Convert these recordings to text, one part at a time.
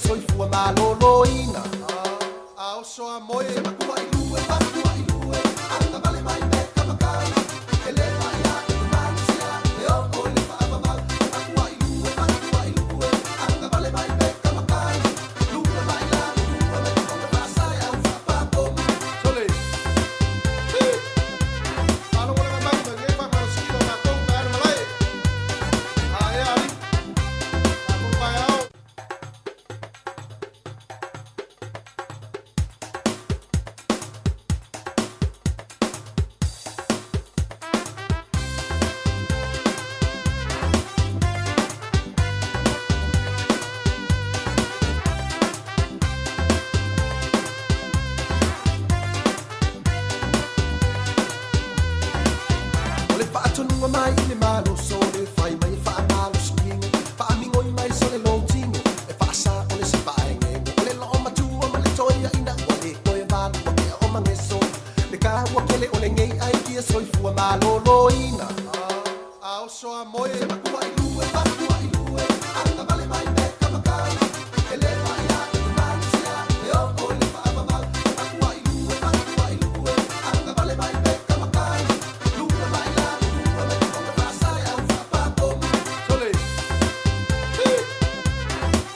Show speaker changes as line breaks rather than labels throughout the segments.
soifua malōlōina. A oso a moe se makuaʻilue, makuaʻilue, agavale mai me ka makau, e le maʻi aʻu e malosi aʻu e oo i le faavavau. Se makuaʻilue, makuaʻilue, agavale mai me ka makau, lue mai lalo, lue mai ka foga faasale au faapapomu. Sole! Hi! Faalogologo mai ma lenei faamalositino o matou taeao le malae. A ea alii, tatou taeao. O le faatonuga mai i le malosi o le fai mai e faamalosi tino, faamigoi mai sole lou tino, e faasa o le sipaegego, o le loomatua ma le toeaina ua le toe valua kea o mageso, le kaua kele o lenei aikia soifua malōlōina. A oso a moe se makuaʻilue, makuaʻilue, agavale mai me ka makau, e le maʻi aʻu e malosi aʻu e oo i le faavavau. Se makuaʻilue, makuaʻilue, agavale mai me ka makau, lue mai lalo, lue mai ka foga faasale au faapapomu. Sole! Hi!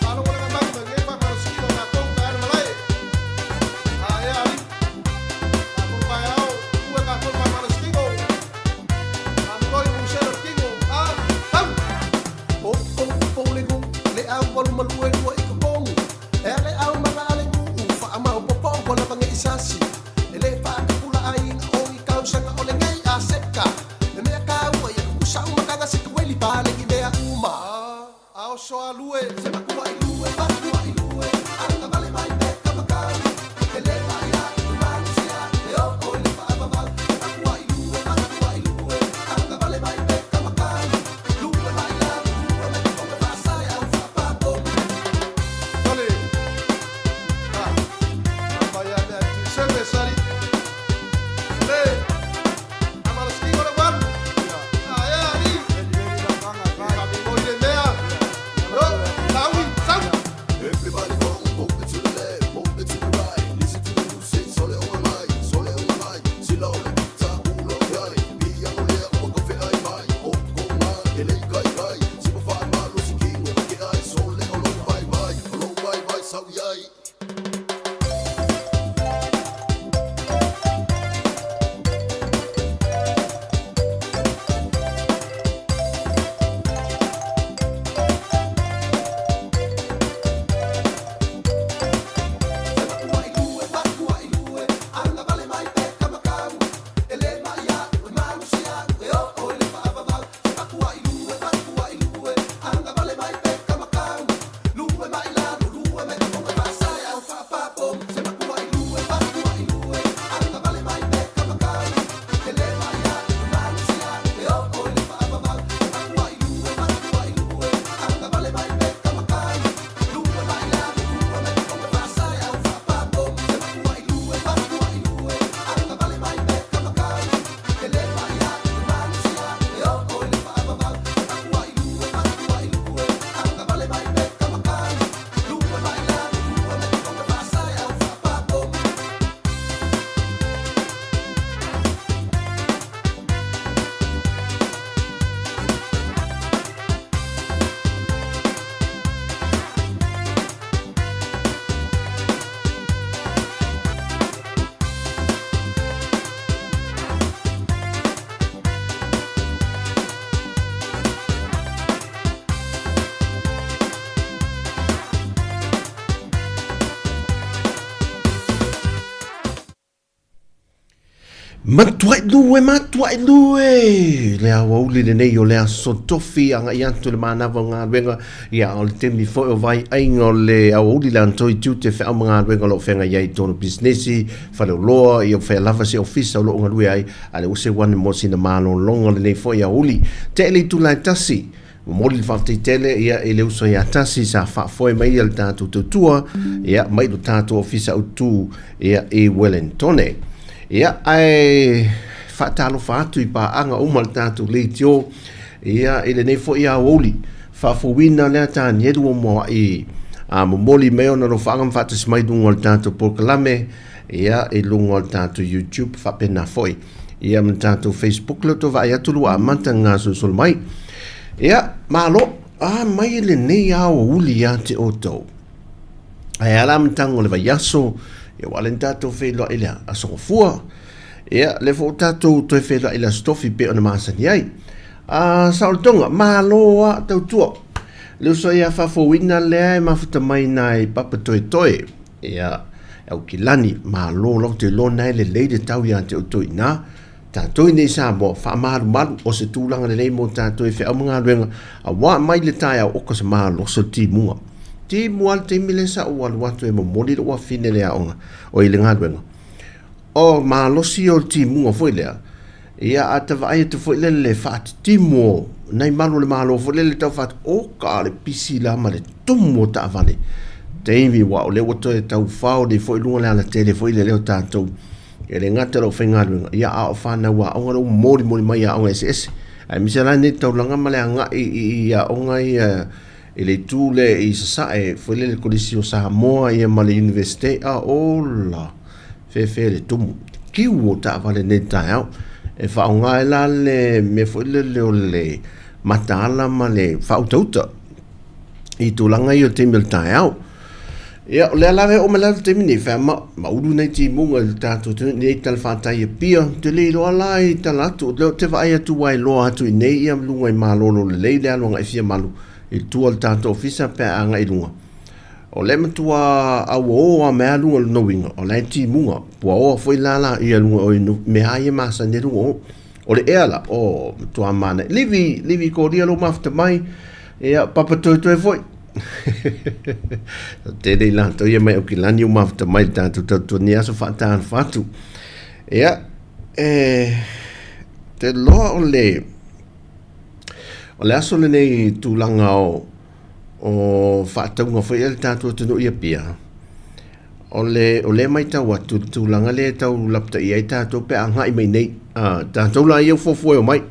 Faalogologo mai ma lenei faamalositino o matou taeao le malae. A ea alii, tatou taeao, ue tatou faamalositino. Everybody go, move it to the left, move it to the right. Listen to the music, sole o mai, sole o mai. Sila o le pita, ulo iai. Pia o lea, ua kofe ai mai. O ko ngā, e lei kai kai. Sipa wha malo si kingo, ke ai. Sole o lou vai vai, o lou vai vai, sau iai.
Matuailue, matuailue! Le aoauli lenei o le aso tofi agai atu le manava o galuega, ia o le taimi foi o vaiaiga o le aoauli le antoi tiute feau ma galuega o lo o feagai ai i tonu pisinisi, faleoloa, ia o fea lava se ofisa o lo o galue ai, a le ua seu ane mo sina malologa lenei foi aoauli. Tea i le itula e tasi, Momoli le faafetai tele ia i le uso ia Tasi sa faafoe mai ia le tatou tautua ia mai lo tatou ofisa autu ia i Wellingtone. Ia ae faatalofa atu i paaga uma le tatou leitio ia i lenei foi aoauli faafouina lea Tanielu ua muaai A momoli mai ona alofaaga ma faatasi mai i luga o le tatou polokalame, ia, i luga o le tatou YouTube faapena foi. Ia ma le tatou Facebook lea ua toe vaai atu ua amata ona gasolosolo mai. Ia, malo, a mai lenei aoauli ia te outou. Ae a le amataga o le vaiaso, ia ua ala ona tatou feiloai i le Aso Gafua. Ia, lea foi ua tatou toe feiloai i le Aso Tofi pei ona masani ai. A saolotoga, malo a tautua. Le uso ia faafouina lea e mafuta mai nai papa toetoe. Ia, Aukilani, malo lau te iloa na e lelei le tau ia te outou i ina. Tatou i nei Samoa, faamalumalu o se tulaga lelei mo tatou e feau ma galuega, auā mai le taeao oka se malosi o le timuga. Timu lava le taimi lea sa ou alu atu e momoli lou afine i le aoga, oi le galuega. O malosi o le timuga foi lea, ia a ta vaai atu foi lea le faatitimu o nai malu o le Malo foi lea le tau faat, oka le pisi la ma le tumu o taavale. Taimi ua o lea ua toe tau fao nei foi luga le alatele foi lea o tatou. E le gata lau faigaluega, ia a o fanau aoga lea ua molimoli mai i aoga eseese. Aemaise la nei taulaga ma le agai i aoga ia i le itu lea i Sasae, foi lea le Kolisi o Samoa ia ma le Iunivesite, a ola! Fefe le tumu. Kiu o taavale nei taeao. E faaaoga ai la le mea foi lele o le mataala ma le faautauta i tulaga ia o le taimi o le taeao. Ia, o lea lava e oo mai lava le taimi nei, fai ma, maulu nei timuga i le tatou atunuu, nei talafatai i Apia, ou te le iloa la i tala atu, o lea ou te vaai atu ua iloa atu i inei ia luga i Malolo lelei le alu agai i Fiamalu i tua o le tatou ofisa pe a agai i luga. O lea matua auaoa lava mai lava luga o lona uiga, o la e timuga, puaoa foi la la ia luga o mea lava ia masani ai luga o. O le ea la, o, matua manaia. Livi, livi kolia lou mafuta mai, ia, papa toetoe foi. Tele i latou ia mai Aukilani o mafuta mai le tatou tautua aso faatalofa atu. Ia, e, te loa o le, o le aso lenei tulaga o, o faatauga foi a le tatou atunuu i Apia, o le, o lea e matau atu i le tulaga lea e tau lapataia ai tatou pe a agai mai nei. A, tatou la ia ua fuafua e omai.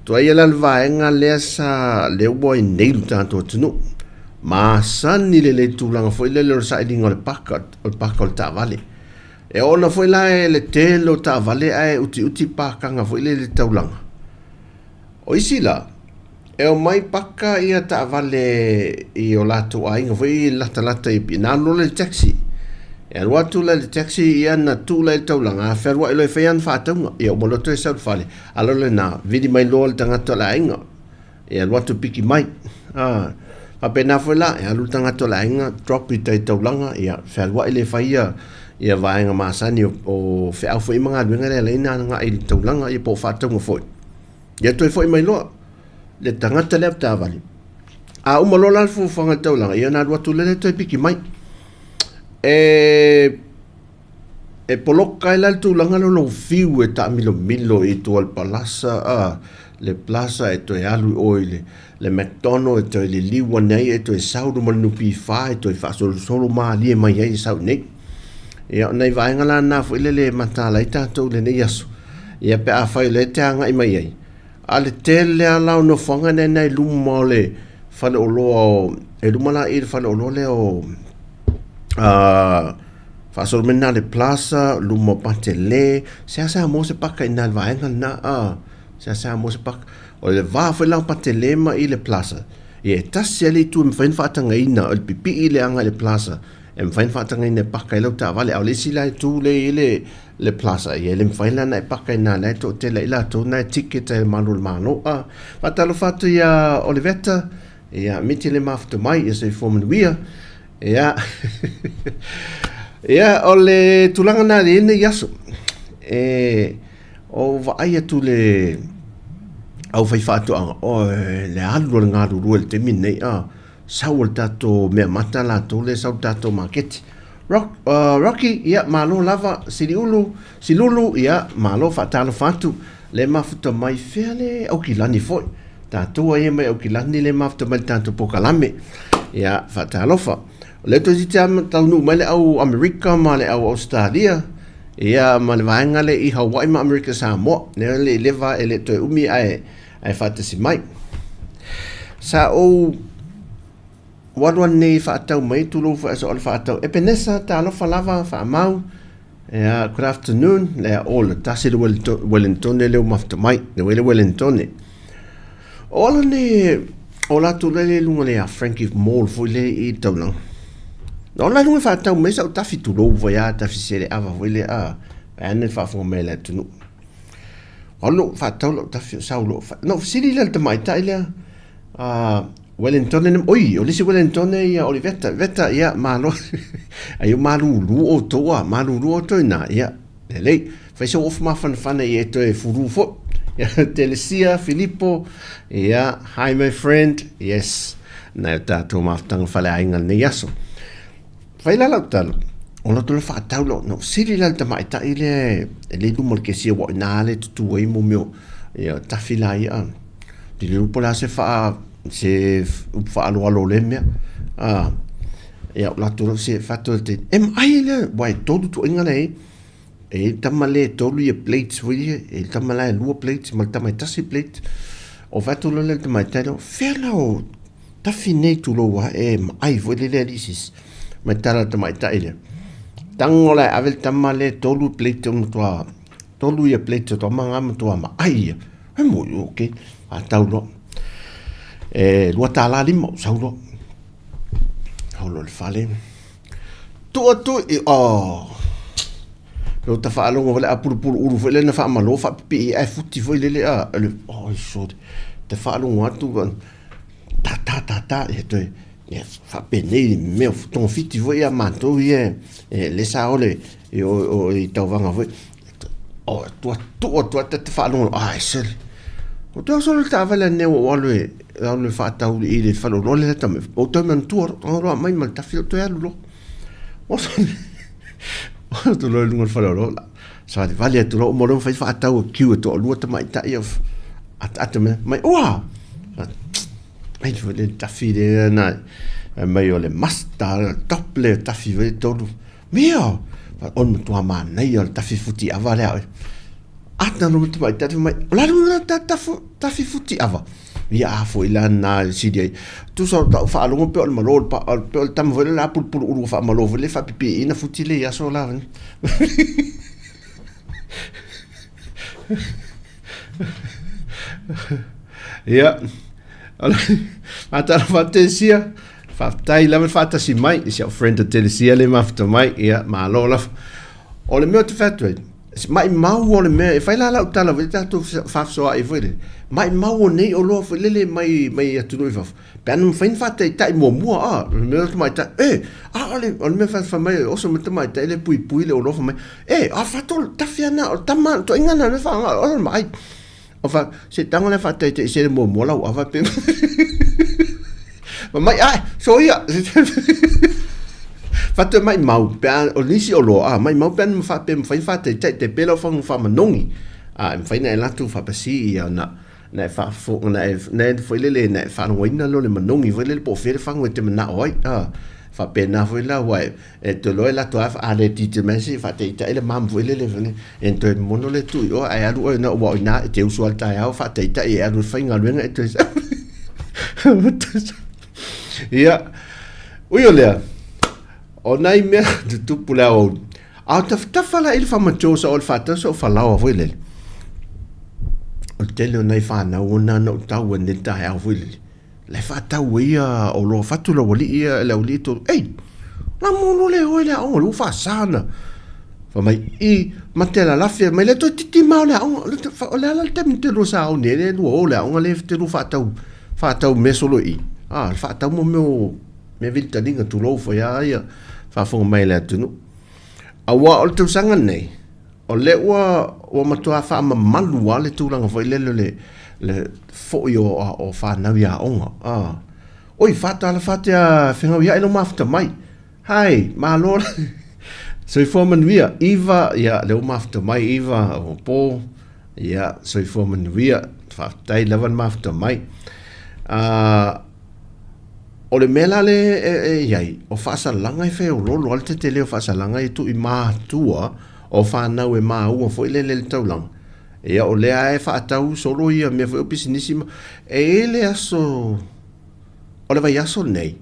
Tuai ia la le vaega lea sa, lea ua i nei le tatou atunuu. Masani lelei le tulaga foi lele o le sailiga o le paka, o le paka o le taavale. E oona foi la e le tele o taavale ae utiuti pakaga foi lele i le taulaga. O isi la, e omai paka ia taavale i o latou aiga foi e latalata i Apia, na alu loa la i le taxi. E alu atu la i le taxi ia na tuu la i le taulaga, a fealuai loa e fai ana faatauga, ia uma loa toe sau i le fale, a loa lena, vili mai loa le tagata o le aiga, e alu atu piki mai. A, faapena foi la, e alu le tagata o le aiga, drop i tai taulaga, ia fealuai lea e fai ia ia vaega masani o, o feau foi ma galuega lea e ala ai ona agai i le taulaga, ia po o faatauga foi. Ia toe foi mai loa le tagata lea taavale. A uma loa la le fuafuaga i le taulaga, ia ona alu atu lea toe piki mai. E, e poloka ai la le tulaga lea o lou fiu e taamilomilo i tua o le palasa, a, le plaza e toe alu i o i le, le McDonald e toe liliu ane ai e toe sau luma o le NPF e toe faasolosolo malie mai ai e sau i inei. Ia, o nai vaega la na foi lele e mataala ai tatou i lenei aso. Ia pe afai o lea e te agai mai ai, a le tele lava la o nofoaga na i luma o le faleoloa o, e luma la i le faleoloa lea o, a, faasolo mai na le Plaza, luma o Patele, seasea maua se paka i na le vaega lena, a, seasea maua se paka. O le va foi la o Patele ma i le Plaza, ia e tasi lava le itu e mafai ona faatagaina, o le pipii le agai i le Plaza, E mafai ona faatagaina e paka ai lau taavale, a o le isi la itu lea e i ai le, le plaza, ia e le mafai la ona e paka i ina la e toatele ai latou na e ticket ai e le malu o le Malo. A, faatalofa atu ia Oliveta, ia Miti le mafuta mai, ia soifua manuia. Ia, ia o le tulaga na i lenei aso, e, o vaai atu le aufaifaatoaga, o le alu o le galulue i le taimi lenei, a, Sau o le tatou meamata latou lea sau le tatou maketi. Rock, Rocky, ia malo lava, Siliulu, Silulu, ia malo faatalofa atu. Le mafuta mai fea le Aukilani foi. Tatou ai mai Aukilani le mafuta mai le tatou pokalame. Ia faatalofa. O lea toeitiiti lava taunuu mai le au Amerika ma le au Australia, ia ma le vaega lea i Hawaii ma Amerika Samoa. Lea le i leva e le toe umi ae ae faatasi mai. Sa ou Ua alu anei e faatau mai tulou foi aso o le faatau. Epenesa, talofa lava, faamau. Yeah, good afternoon. Lea o le tasi le Wellingtone leo mafuta mai. Le wele Wellingtone. O ala nei o latou le le lunga le a Frankie Mall foi le i taulanga. Na o la lunga faatau mai sau tafi tulou foi a tafi sele ava foi le a. Ane faafofoga mai le atunuu. O lo faatau lau tafi o sau lo. No fesili le tamaitai lea. Wellington ene, oi, o le isi Wellington ia Oliveta, Veta, ia, malo, ai o malulu outou a, malulu outou ina, ia, lelei, fai se ofu mafanafana i e toe fulu foi. Ia, Telesia, Filipo, ia, hi my friend, yes, nai o tātou mafutaga faleaiga lenei aso. Fai la lau tala, o la tole whaatau lau, no, sili la le tamaitai lea e le luma le kesia wa ina le tutu ai mo meo, ia, tawhi la ia, te le upo la se wha, se whaaloalo le mea, a, ia, o la tole se whato te, e mai le, wai, tolu tu inga le, e tama le tolu ia plates foi ia, e tama la e lua plates, ma le tama e tasi plate, o whato le le tamaitai lea, fea la o, Tawhi nei tulou a e maai foi le lea lisis. Mai tala tamaitai lea. Tango la e ave le tama le tolu plate o matua. Tolu ia plate o tama ngā matua maai ia. E mo i oke. A tau loa. E $2.50 o sau loa. Holo le fale. Tua tu i oh. Lo ta whaalongo wale a purupuru uru foi le na whaamalo whaapipi i ai futi foi lele a. Oh, sorry. Te whaalongo atu. Ta ta ta ta e toe ia faapenei mea togafiti foi ia matou ia e le sa ole i o o i tauvaga foi o tua tuu atu lava ta te faalogo ai sole o te oso le taavale anei ua ou alu e alu e faatau i le faleoloa lea ta ou toe manatua loa aumai ma le tafi ou toe alu loa oso atu loa i luga o le faleoloa Savalivali atu loa uma loa ma fai faatau a queue e toalua tamaitai ataata mai mai ua ai foi le tafi le na mai o le master le top le tafi foi tolu mea on matua manaia o le tafi futi ava lea ata no tamaitai mai o la luna ta tafi futi ava Ia a foi la na e sili ai. Tusa o tau faalogo pe o le malo le pa, pe o le tama foi le la pulupulu ulu faamalo foi le faapipiiina futi le i aso la. Ia, Matalofa atu Telesia, faafetai lava le faatasi mai, si au friend o Telesia le mafuta mai, ia, malo lava. O le mea ou te fai atu ai, Maimau o le mea, e fai la lau tala foi tatou faafesoaai foi lele, maimau o nei oloa foi lele mai, mai atunuu i fafo, pe ana mafai ona faataitai muamua, a, o le mea o le tamaitai, e, a o le, o le mea fai mai, oso mai le tamaitai le puipui le oloa fai mai, e, a fato, tafi ana, o le tama, toaiga na le whaanga, o le maai. O fa, se tanga le whātaitai se le muamua lau ava pe. Ma mai, ai, so ia. Whatu mai mau, pe a, o nisi o loa, a, mai mau pe ana mwha, pe mwhai whātaitai, te pēla o whangu whamanongi. A, e mwhai na e latu whapasi ia, na, na e whaafo, na e, na e whai lele, na e wharongoina lo le manongi, whai lele po o where whangu e te mana o ai, a, whapēnā whai la, wai, E toe loa e latou a a le titi mai se faataitai le mamu foi lele fane e toe mono le tuu i oe ae alu oe na ua o ina e te usu a le taeao faataitai e alu e faigaluega e toe ia ui o lea o nai mea tutupu le aoauli a o tafatafa la i le faamatio sa o le faatau sa o falaoa foi lele o le tele o nai fanau ona na ou tau ai nei le taeao foi lele Le faatau ai ia oloa fatu le aualii ia le aualii tolu. Ei, la mo le oe le aoga le ua faasana. Fa mai i ma te la lafia mai le toe titi ma o le aoga. O le ala le taimi te lua sa au nei le lua o le aoga le te lua faatau faatau mea solo i. Ah, le faatau mo mea o mea vilitaliga tulou foi a ia faafofoga mai le atunuu. Aua o le tausaga nei, O lea ua, ua matua faamamalu lava le tulaga foi lele o le, le foi o, o fanau i aoga. Ah. Oi, faatalofa atu ia Fegauiaʻi lou mafuta mai. Hai, malo. Soifua manuia. Iva, ia, lea ua mafuta mai Iva, o Po. Ia, soifua manuia. Faafetai lava le mafuta mai. Ah, O le mea la lea e, e i ai, o faasalaga e feoloolo ai le tetele o faasalaga e tuu i matua o fanau e maua foi lele le taulaga. Ia o lea e faatau solo ia mea foi o pisinisi ma e i ai le aso o le vaiaso lenei.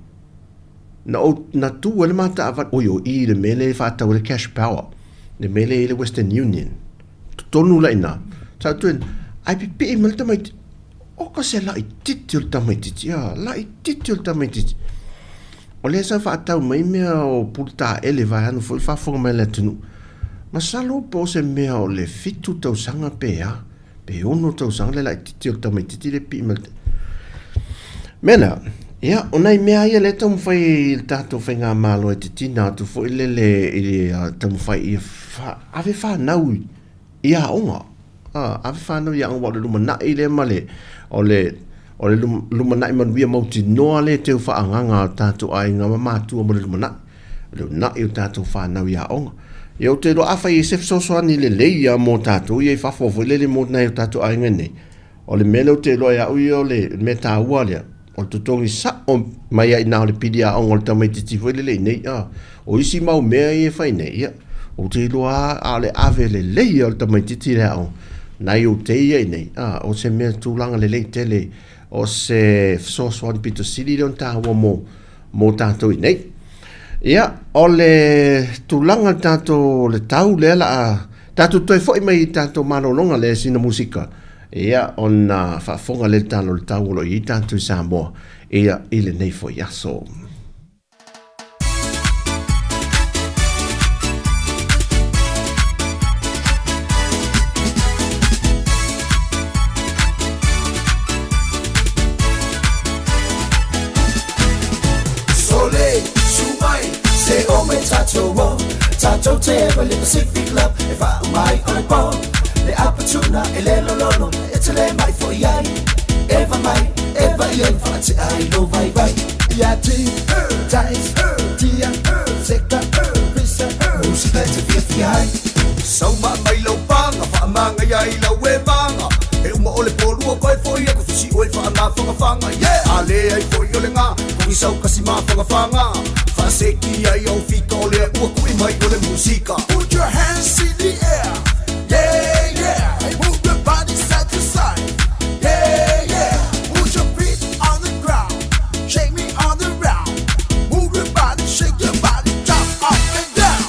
Na ou, na tu ai le ma taavale, oi o i le mea lea e faatau ai le cash power, le mea lea e i ai le Western Union. Totonu la i ina, sa ou toe, ae pipii mai le tamaiti, oka se laitiiti o le tamaitiiti, a, laitiiti o le tamaitiiti. O lea sa faatau mai mea o pulutaele vaeane foi le faafofoga mai a le atunuu. Masalo po o se mea o le 7 tausaga pe a, pe 6 tausaga le laitiiti o le tamaitiiti lea e pipii mai. Mea lea, ia, o nai mea ia lea e taumafai i le tatou faigamalo e titina atu foi lele i le taumafai ia ave fanau i aoga. A, ave fanau i aoga aua o le lumanai lea ma le, o le, o le lumanai manuia mautinoa lea e teu faaagaga a o tatou aiga ma matua mo le lumanai. O le uunai o tatou fanau i aoga. Ia ou te iloa afai e i ai se fesoasoani lelei lava mo tatou ia i fafo foi lele mo nai o tatou aiga nei, O le mea lea ou te iloa e au ia o le mea taua lea, o le totogi sao mai lava i ina o le pili aoga o le tamaitiiti foi lele i inei. A, o isi mau mea ia e fai nei, ia, ou te iloa lava a o le ave lelei lava o le tamaitiiti i le aoga, nai ou te ia i inei, a, o se mea tulaga lelei tele, o se fesoasoani pito sili lea ona taua mo, mo tatou i inei. Ia, o le tulaga o le tatou, le tau lea la a tatou toe foi mai i tatou malologa lea sina musika, Ia, ona faafofoga lea i le tala o le tau o lo o i ai tatou i Samoa, ia, i lenei foi aso.
Sole, su mai, se o mai tatou o Tatou te ewa le Pacific Love E wha mai o le po Le apatuna e le lololo E te le mai fo i ai Eva mai, eva i ai Wha te ai lo vai vai Ia ti, tais, tia, seka, pisa Musika e te fia fia ai Sauma mai lau panga, whaamanga ia i lau e vanga E uma o le polua koe foi e kufusi oe whaamawhangawhanga Yeah! A le ai foi o le ngā, kongi sau kasi mawhangawhanga Whaaseki ai au fika o lea ua kui mai o le musika Put your hands in the air Yeah, yeah Move your body side to side Yeah, yeah Put your feet on the ground Shake me on the round Move your body, shake your body Jump up and down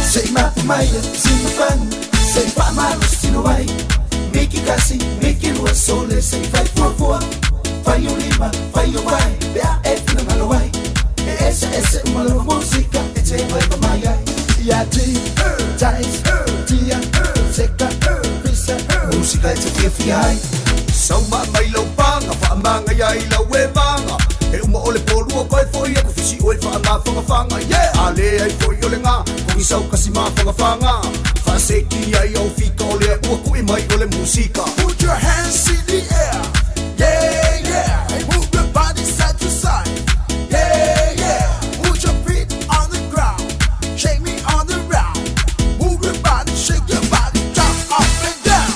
Se i mapu mai sina fanu Se i faamalosi tino ai Miki kasi, miki lua Sole se i fai fuafua Fai o lima, fai o vae Pe a e finagalo ai E eseese uma lava musika E te vaeva mai ai Ia ti, tais, tia, seka, pisa Musika e te fiafia ai Sauma mai lau panga, whaamanga ia i lau e vanga E uma o le polua koe foi e kufisi oe whaamawhangawhanga Yeah! A le ai foi o le ngā, kongi sau kasi mawhangawhanga Whaaseki ai au fika o lea ua kui mai o le musika Put your hands in the air Yeah, yeah Move your body side to side Yeah, yeah Put your feet on the ground Shake me on the round Move your body, shake your body Jump up and down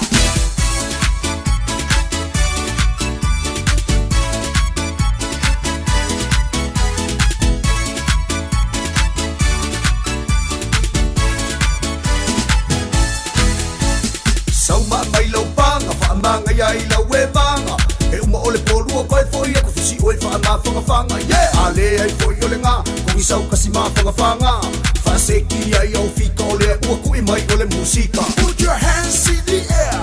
Sauma mai lau panga, whaamanga ia i lau e vanga E uma o le polua koe foi e kufusi oe whaamawhangawhanga Yeah! A le ai foi o le ngā, kongi sau kasi mawhangawhanga Whaaseki ai au fika o lea ua kui mai o le musika Put your hands in the air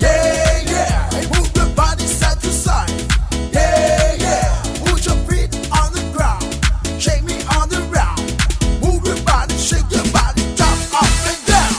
Yeah, yeah Move your body side to side Yeah, yeah Put your feet on the ground Shake me on the round Move your body, shake your body Jump up and down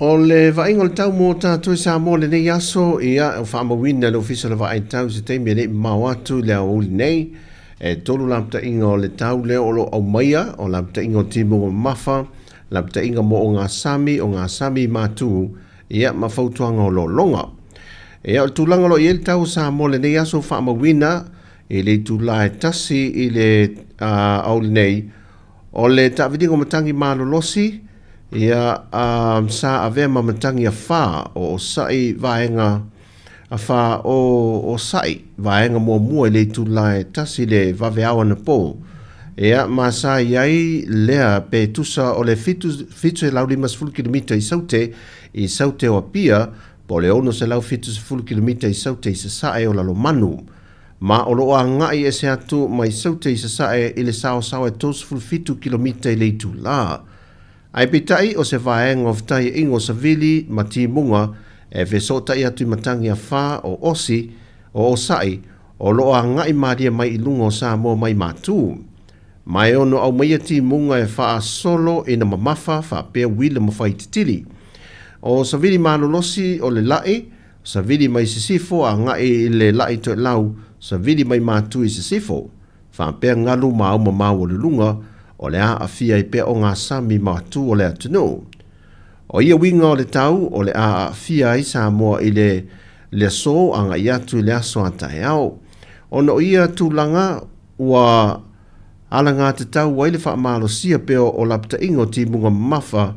O le vaaiga o le tau mō tātou i Samoa lenei aso, ia, o faamauina le Ofisa o le Vaai Tau se taimi e le i mamao atu i le aoauli nei. E tolu lapataiga o le tau lea o lo o aumaia, o lapataiga o timuga mamafa, lapataiga mo ogasami, ogasami matū, ia, ma fautuaga o lologa. Ia, o le tulaga o lo o i ai le tau o Samoa lenei aso, faamauina i le itulā e tasi i le aoauli nei, O le taaviliga o matagi malolosi, ia, a, sa avea ma matagi afā o Osaʻi vaega afā o Osaʻi vaega muamua i le itulā e tasi i le vaveao anapō, ia, ma sa i ai lea pe tusa o le 750 kilomita i Saute, i Saute o Apia, po o le 670 kilomita i Saute i Sasae o Lalomanu. Ma o lo o agai ese atu mai Saute i Sasae i le saosao e 37 kilomita i le itulā. Ae peitai, o se vaega o fetaiaiga o Savili ma Timuga e fesootai atu i matagi afā o Osi, o Osaʻi, o lo o agai malie mai i luga o Samoa mai Matū. Ma e ono aumaia timuga e faasolo ina mamafa faapea uila ma faititili. O Savili malolosi o le laʻi, Savili mai sisifo agai i le laʻi toelau, savili mai matu i sisifo. Faapea galu ma auma maualuluga, o le a aafia ai pea ogasami matu o le atunuu. O ia uiga o le tau, o le a aafia ai Samoa i le le aso agai atu i le aso a taeao. Ona o ia tulaga, ua alagatatau ai le faamalosia pea o lapataiga o timuga mamafa,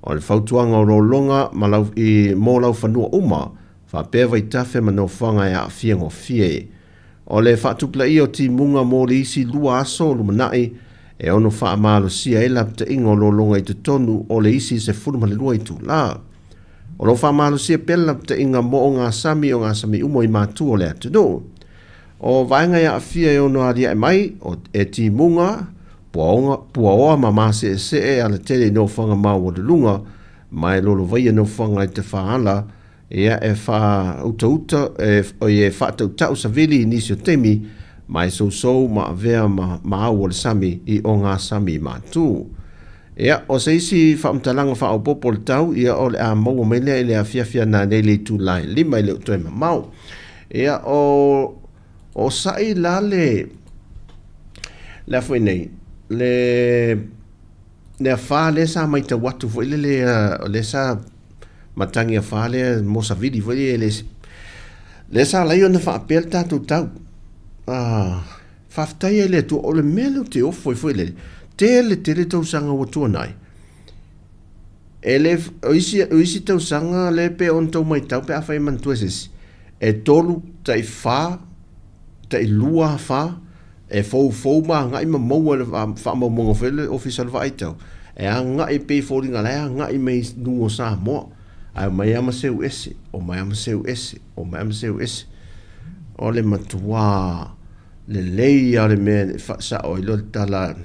O le fautuaga o lologa ma lau, i, mō laufanua uma, faapea vaitafe ma nofoaga e aafia gofie. O le faatupulaia o timuga mō le isi lua aso o lumanai, e ono faamalosia ai lapataiga o lologa i totonu o le isi 12 itulā. O lo o faamalosia pea le lapataiga mō ogasami ogasami uma i matua o le atunuu. O vaega e aafia e ono aliae mai, o, e timuga, Puaoga, puaoa ma maseʻeseʻe alatele i nofoaga maualuluga, ma e lolovaia nofoaga i te whaala, ia e whaautauta, e, oi e whaatautau savili i nisi o taimi, ma e sousou ma avea ma, ma au o le sami i o ngā sami matū. Ia, o se isi faamatalaga faaopoopo o le tau, ia o le a maua mai lea i le afiafi ana nei le itulā e lima e le o toe mamao. Ia, o, O saʻi la le, le a foi nei, le, le afā lea sa maitau atu foi lele, o lea sa matagi afā lea mo savili foi lea, le, lea sa alai ona faapea le tatou tau. Ah, faafetai ai le Atua, o le mea lea ou te ofo ai foi lele, tele tele tausaga ua tuanai, E le, o isi, o isi tausaga le pe ona tou maitau pe afai e manatua e se isi, e tolu, tai fa, tai lua afa, e foufou ma agai ma maua i le faamaumauga foi a le Ofisa o le Vaai Tau, e agai pei e foliga la e agai mai i luga o Samoa, ae omai lava ma seu ese, omai lava ma seu ese, omai lava ma seu ese. O le matuā lelei lava o le mea e faasao ai loa le tala,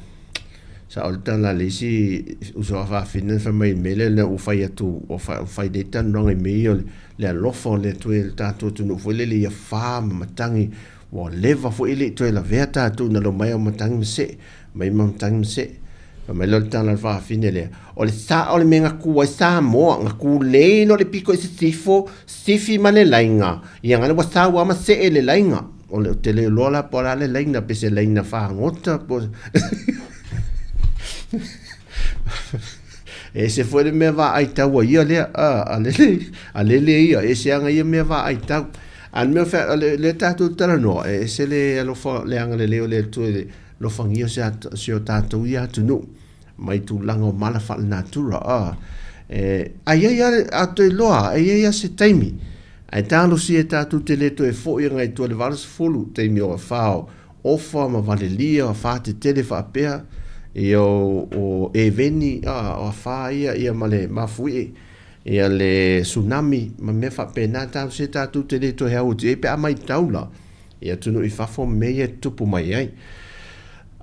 Sao le tala a le isi uso a fafine fai mai mea lea lea ua fai atu ua fai nei talanoaga i mea ia o le alofa o le Atua i le tatou atunuu foi lele ia fa ma matagi ua leva foi e le i toe lavea tatou ina lau mai au matagi ma see mai ma matagi ma see. Fai mai lea o le tala a le fafine lea, o le sao le mea na ku ai Samoa, na ku lei loa le pito i sisifo, sifi ma le laina, ia ngana ua sau lava ma see le laina. O le, ou te le iloa la po o le a le laina, pe se laina fagota po E ese foi le mea vaai tau a ia lea, a, a lele, a lele ia, e ese aga ia mea vaai tau. A le mea o le, le tatou talanoa, e ese le alofa, le agalelei o le Atua i le alofagia o si a, si o tatou ia atunuu, mai tulaga o mala faalenatura, a. E, a i ai lava, a toe iloa, e i ai lava se taimi, Ae talosia e tatou te le toe foi agai i tua i le 80, taimi o afa o Ofa ma Valelia, afa tetele faapea, ia o, o Eveni, a, o afa ia, ia ma le mafuie, ia le tsunami, ma mea faapena, talosia e tatou te le toe au atu i ai pe a maitau la i atunuu i fafo ma mea ia e tutupu mai ai.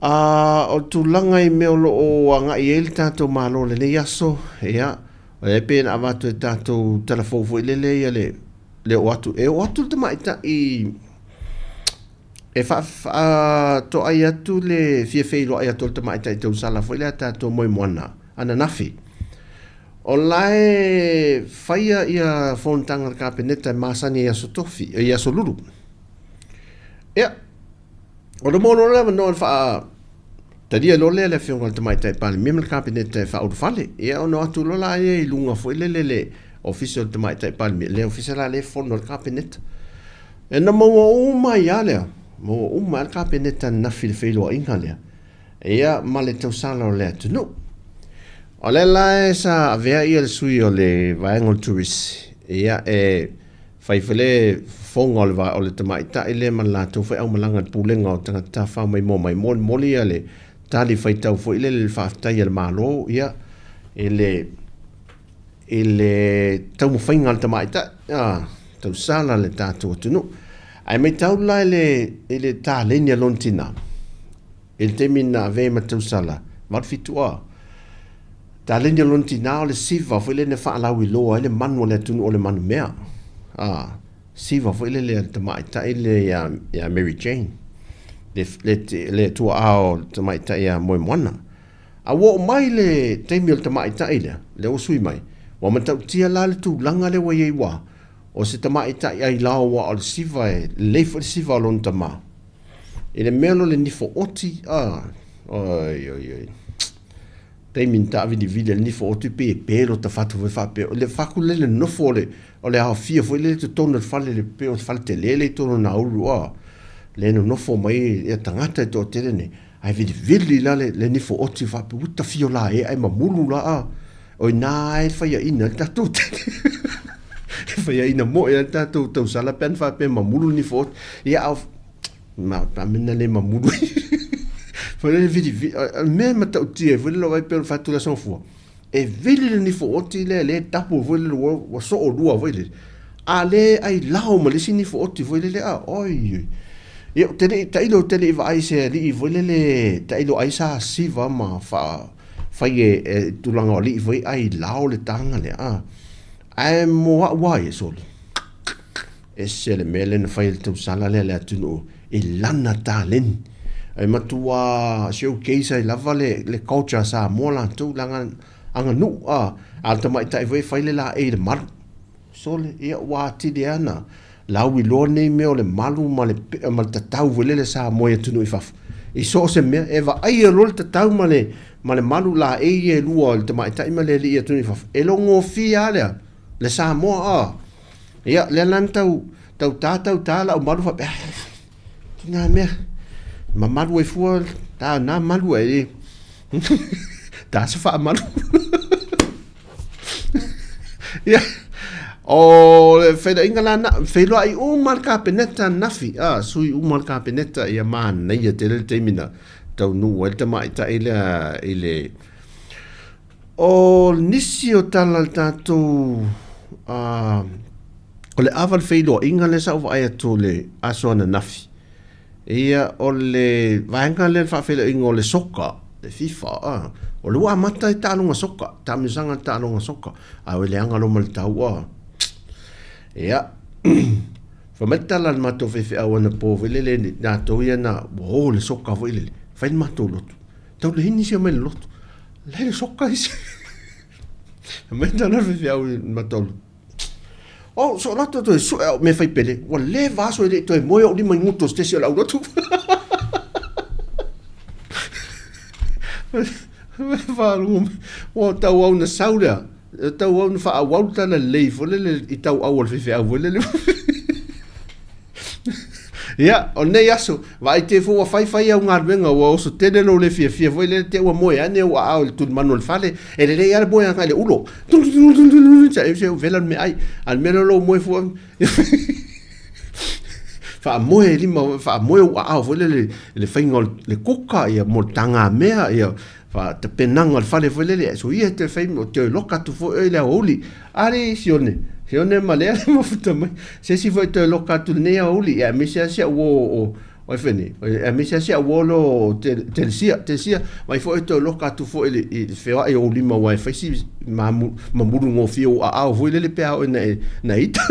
A, o le tulaga i mea o lo o agai i ai le tatou Malo i lenei aso, ia, E pei ona avatu e tatou tala fou foi lele ia le, le oo atu. E oo atu le tamaitai E faatoai atu le fia feiloai atu o le tamaitai tausala foi lea tatou moemoana ananafi. O la e faia ia fonotaga a le Kapeneta e masani ai i aso Tofi, i aso Lulu. Ia, ona maua loa le avanoa e faa talia loa lea le afioga i le Tamaitai Palemia ma le Kapeneta e faaulufale. Ia, ona o atu loa la ia i luga foi lele le Ofisa o le Tamaitai Palemia, le Ofisa la lea e fono ai le Kapeneta. E na maua uma ai lava lea, maua uma ai le Kapeneta ananafi i le feiloaiga lea, ia ma le tausala o le atunuu. O lea la e sa avea ia le sui o le vaega o le turisi, ia e fai foi le fofoga o le, o le tamaitai lea ma le latou foi aumalaga i le pulega o tagata tafafao maimoa mai, molimoli ia le tali faitau foi lele i le faafetai a le Malo, ia, i le i le taumafaiga a le tamaitai, a, tausala le tatou atunuu. Ae matau la i le, i le taleni a lona tinā, i le taimi na avea ai ma tausala, 87 a, taleni a lona tinā o le siva foi lea na faalauiloa ai le manu a le atunuu o le manumea. A, siva foi lele a le tamaitai lea ia, ia Mary Jane, le, le, le tuaa o le tamaitai ia Moemoana. A ua oo mai le taimi o le tamaitai lea, lea ua sui mai, ua matautia la le tulaga lea ua i ai ua o se tamaitai ailao aua o le siva e lelei foi le siva o lona tama. I le mea loa le nifo oti, a, oi, oi, oi. Taimi na taavilivili ai le nifo oti pei e pe lota fatu foi faapea. O le fatu lea le nofo o le, o le aofia foi lea i totonu o le fale, le pei o le fale tele lea i totonu o Nauru, a, lea e nonofo mai ai tagata e toatele nei. Ae vilivili la le, le nifo oti faapea, ua tafio la e ae mamulu la a. O ina e faiaina le tatou tele. E faiaina moe le tatou tausala pe ana faapea mamulu le nifo oti. Ia a ma pa mena le mamulu. Foi le vilivili, mea matautia foi le lou ai pe o le faatulasoga fua. E vili le nifo oti lea lea e tapu foi lele ua, ua soo lua foi lele. A le ai lao ma le isi nifo oti foi lele a, oi oi. Ia ou te le i, tailo ou te le i vaai i se alii foi lele, tailo ai sa siva ma faa, fai e, e tulaga o alii foi ai lao le taga lea a. Ae mo au lava ia sole. Ese le mea lea na fai e le tausala lea le atunuu i lana taleni. E matua showcase ai lava le, le culture a Samoa latou, le aganuu, a, a o le tamaitai foi e fai le laei i le malu. Sole, ia ua atili ai ona lauiloa nei mea o le malu ma le, ma le tatau foi lele Samoa i atunuu i fafo. I so o se mea, e vaaia loa le tatau ma le, ma le malu laei ia e lua o le tamaitai ma le alii i atunuu i fafo, e logofia lava lea, le Samoa, a. Ia, lea la na tau, tau tā, tau tā lau malu faapea, ah, ki ngā mea, mamalu ai fua, tā nā malu ai, tā se whaamalu. Ia, o le whairoinga la na, whairoa i uma le kapeneta nafi, a, sui uma le kapeneta, ia mānaia tele le taimi na, tau nuu ai le tamaitai lea i le, O nisi o tala a le tatou o le ava le feiloaiga lea sa ou vaai atu i le aso ananafi. Ia, o le vaega lea le faafeiloaiga o le soka, le FIFA, a, o lea ua amata ai taaloga soka, taamilosaga i taaloga soka, a ua leaga loa ma le tau, a. Ia, fai mai le tala a le matou faifeau anapo foi lele, latou ia na, ua o i le soka foi lele, fai le matou lotu. Tau le hini sia mai le lotu. Lai le soka isi. Mai tana faifeau i matolu. Oh, so lotu toe sue au me fai pele. Ua le vaso e le toe moe au lima i nguto se tesi o lau lotu. Ua tau au na sau lea. Tau au na whaawau tana lei fo lele i tau au o le faifeau fo lele. Ia, o lenei aso, vaai te fua ua faifai au galuega, ua oso tele lou le fiafia foi lele te ua moe ane au aao i le tulimanu o le fale, e lelei lava le moe agai i le ulo. Sa e se vela le meaai, a le mea lea o lou moe fua, faamoe lima, faamoe ou aao foi lele i le faiga o le kuka, ia mo le tagamea, ia faatapenaga o le fale foi lele, so ia te fai, o te loka atu foi oe i le aoauli. A le Sione, Sione ma lea le mafuta mai. Se isi foi toe loka atu lenei aoauli, ia aemaise lava si au uo o, o ai foi nei, aemaise lava si au uo lea o Telesia, Telesia, mai foi toe loka atu foi i le, i le feoai o ou lima aua e fai si mamu, mamulu gofie o ou aao foi lele pe a oo ina e, na ita.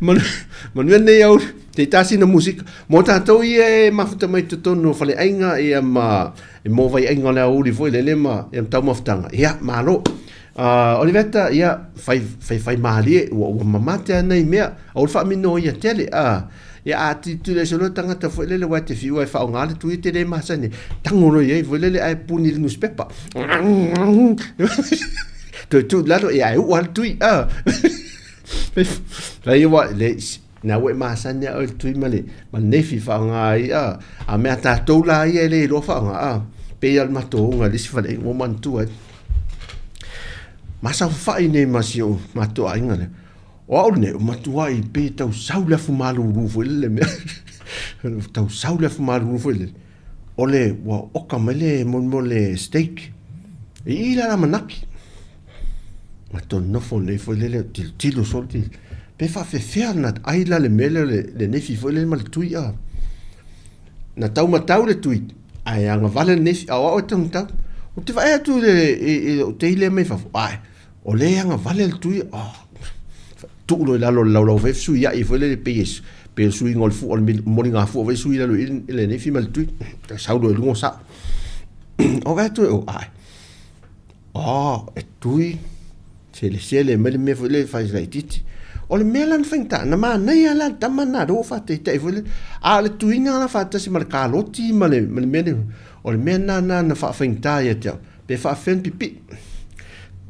Manuia lenei aoauli. Te tasi na musika. Mo tātou ia e mafuta mai totonu o whaleaiga ia ma e mō vaiaiga o le aoauli foi lele ma ia ma taumafutaga. Ia, malo. Oliveta, ia, whai, whai, whai mālie, ua, ua mamate ana i mea, au le whaamino ia tele, a, ia a ti tule se loa tangata foi lele wai te whiua e whaonga le tui te le masani, tango roi ai foi lele ai puni le newspaper. Toe tu lalo, ia e ua le tui, a. Lai wa, le, Na ua e masani a oe le tui ma le, ma le nefi whaonga ai, a, a mea tātou la ia e le iloa whaonga, a, pei a le matou le isi fale, ua manatua ai. Masafafai nei ma si o matou aiga lea. O au lenei, o matuai pe tau sau le afu malulu foi lele mea. Tau sau le afu malulu foi lele. O le, ua oka mai le mo le steak. I i la la manaki. Matou nofo nei foi lele, tilotilo solo, pe faafefea na ai la le mea lea le, le nefi foi lele ma le tui a. Na taumatau le tui, ae agavale le nefi, a o au e taumatau. Ou te vaai atu i le, i, i lou tei lea mai fafo, ae, o lea e agavale le tui, oh, tuu loa i lalo o le laulau foi, fesuiai foi lele pei e, pei o le suiga o le fua, o le moligafua foi sui i lalo i le nefi ma le tui, sau loa i luga o sao. O vaai atu e, oh, ae, Oh, e tui, selesele mai le mea foi lea e fai laitiiti. O le mea la na faigata, na manaia la le tama lena lea ua faataitai foi lea. A o le tuiga la faatasi ma le kaloti ma le, ma le mea lea, o le mea lena na, na faafaigata ia te au, pe faafefea ona pipii.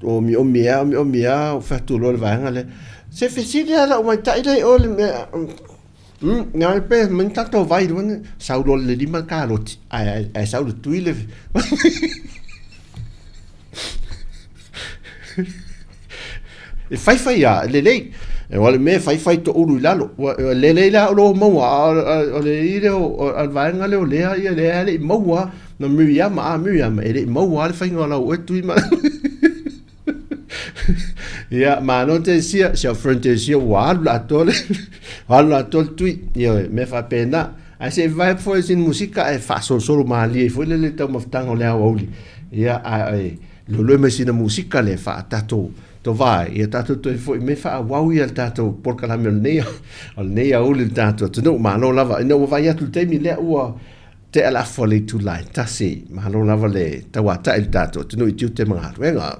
Omiomi lava, omiomi lava, ou fai atu loa i le vaega lea, se fesili lava lau maitai lea i o i le mea, Nā le pē, mai tātou vai rua, sau loa le lima le kaloti, ae, ae sau le tui le... E whaiwhai a, lelei. E wale me whaiwhai to uru i lalo. Lelei la o lo maua, o le i leo, o le vaenga leo lea, ia lea le i maua, na Miriama, a Miriama, e le i maua le whainga o lau oe tui ma... Ia, malo te sia, si au friend te sia, ua alu la atoa le, ua alu la atoa le tui. Ia, mea faapena. Ae se i vae foi sina musika e faasolosolo malie ai foi le le taumafataga o le aoauli. Ia, ae loloe mai sina musika le faatatou tovā, ia tatou toe foi mai faaauau ia le tatou polokalame o lenei, o lenei aoauli i le tatou atunuu. Malo lava. Ina ua vaai atu i le taimi lea ua tea le afa o le itula e tasi. Malo lava le tauatai i le tatou atunuu i tiute ma galuega.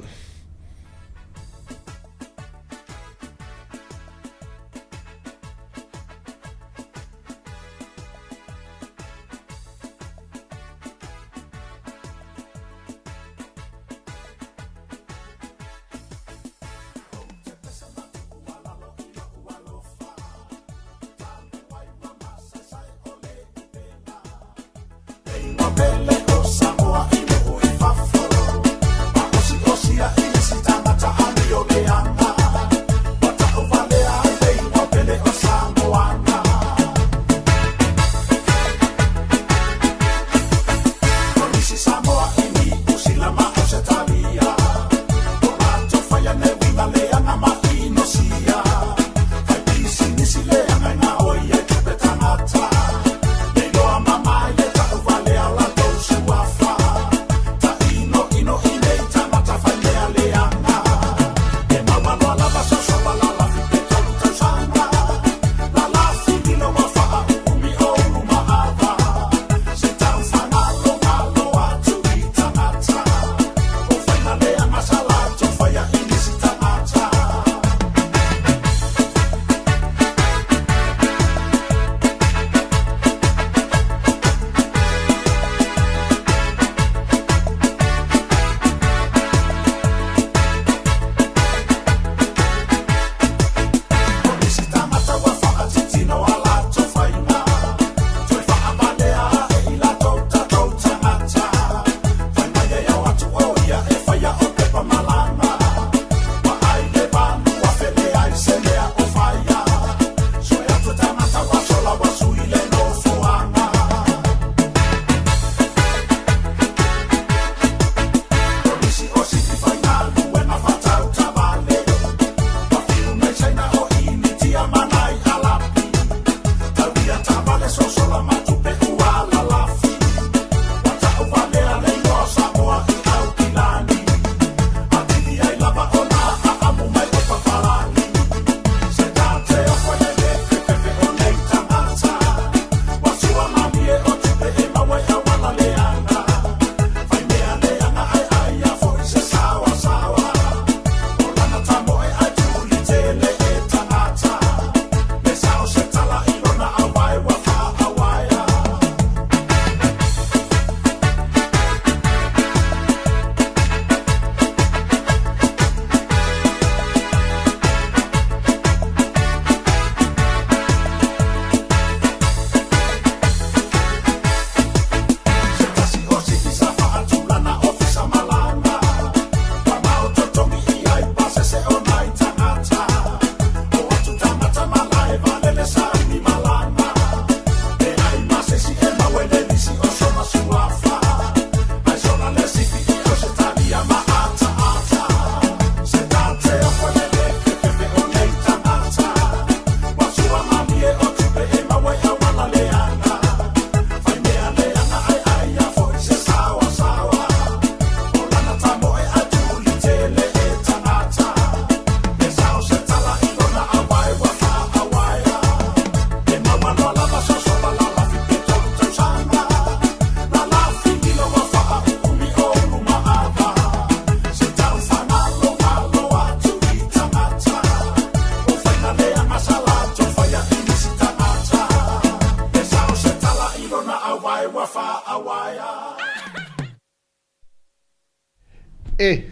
E,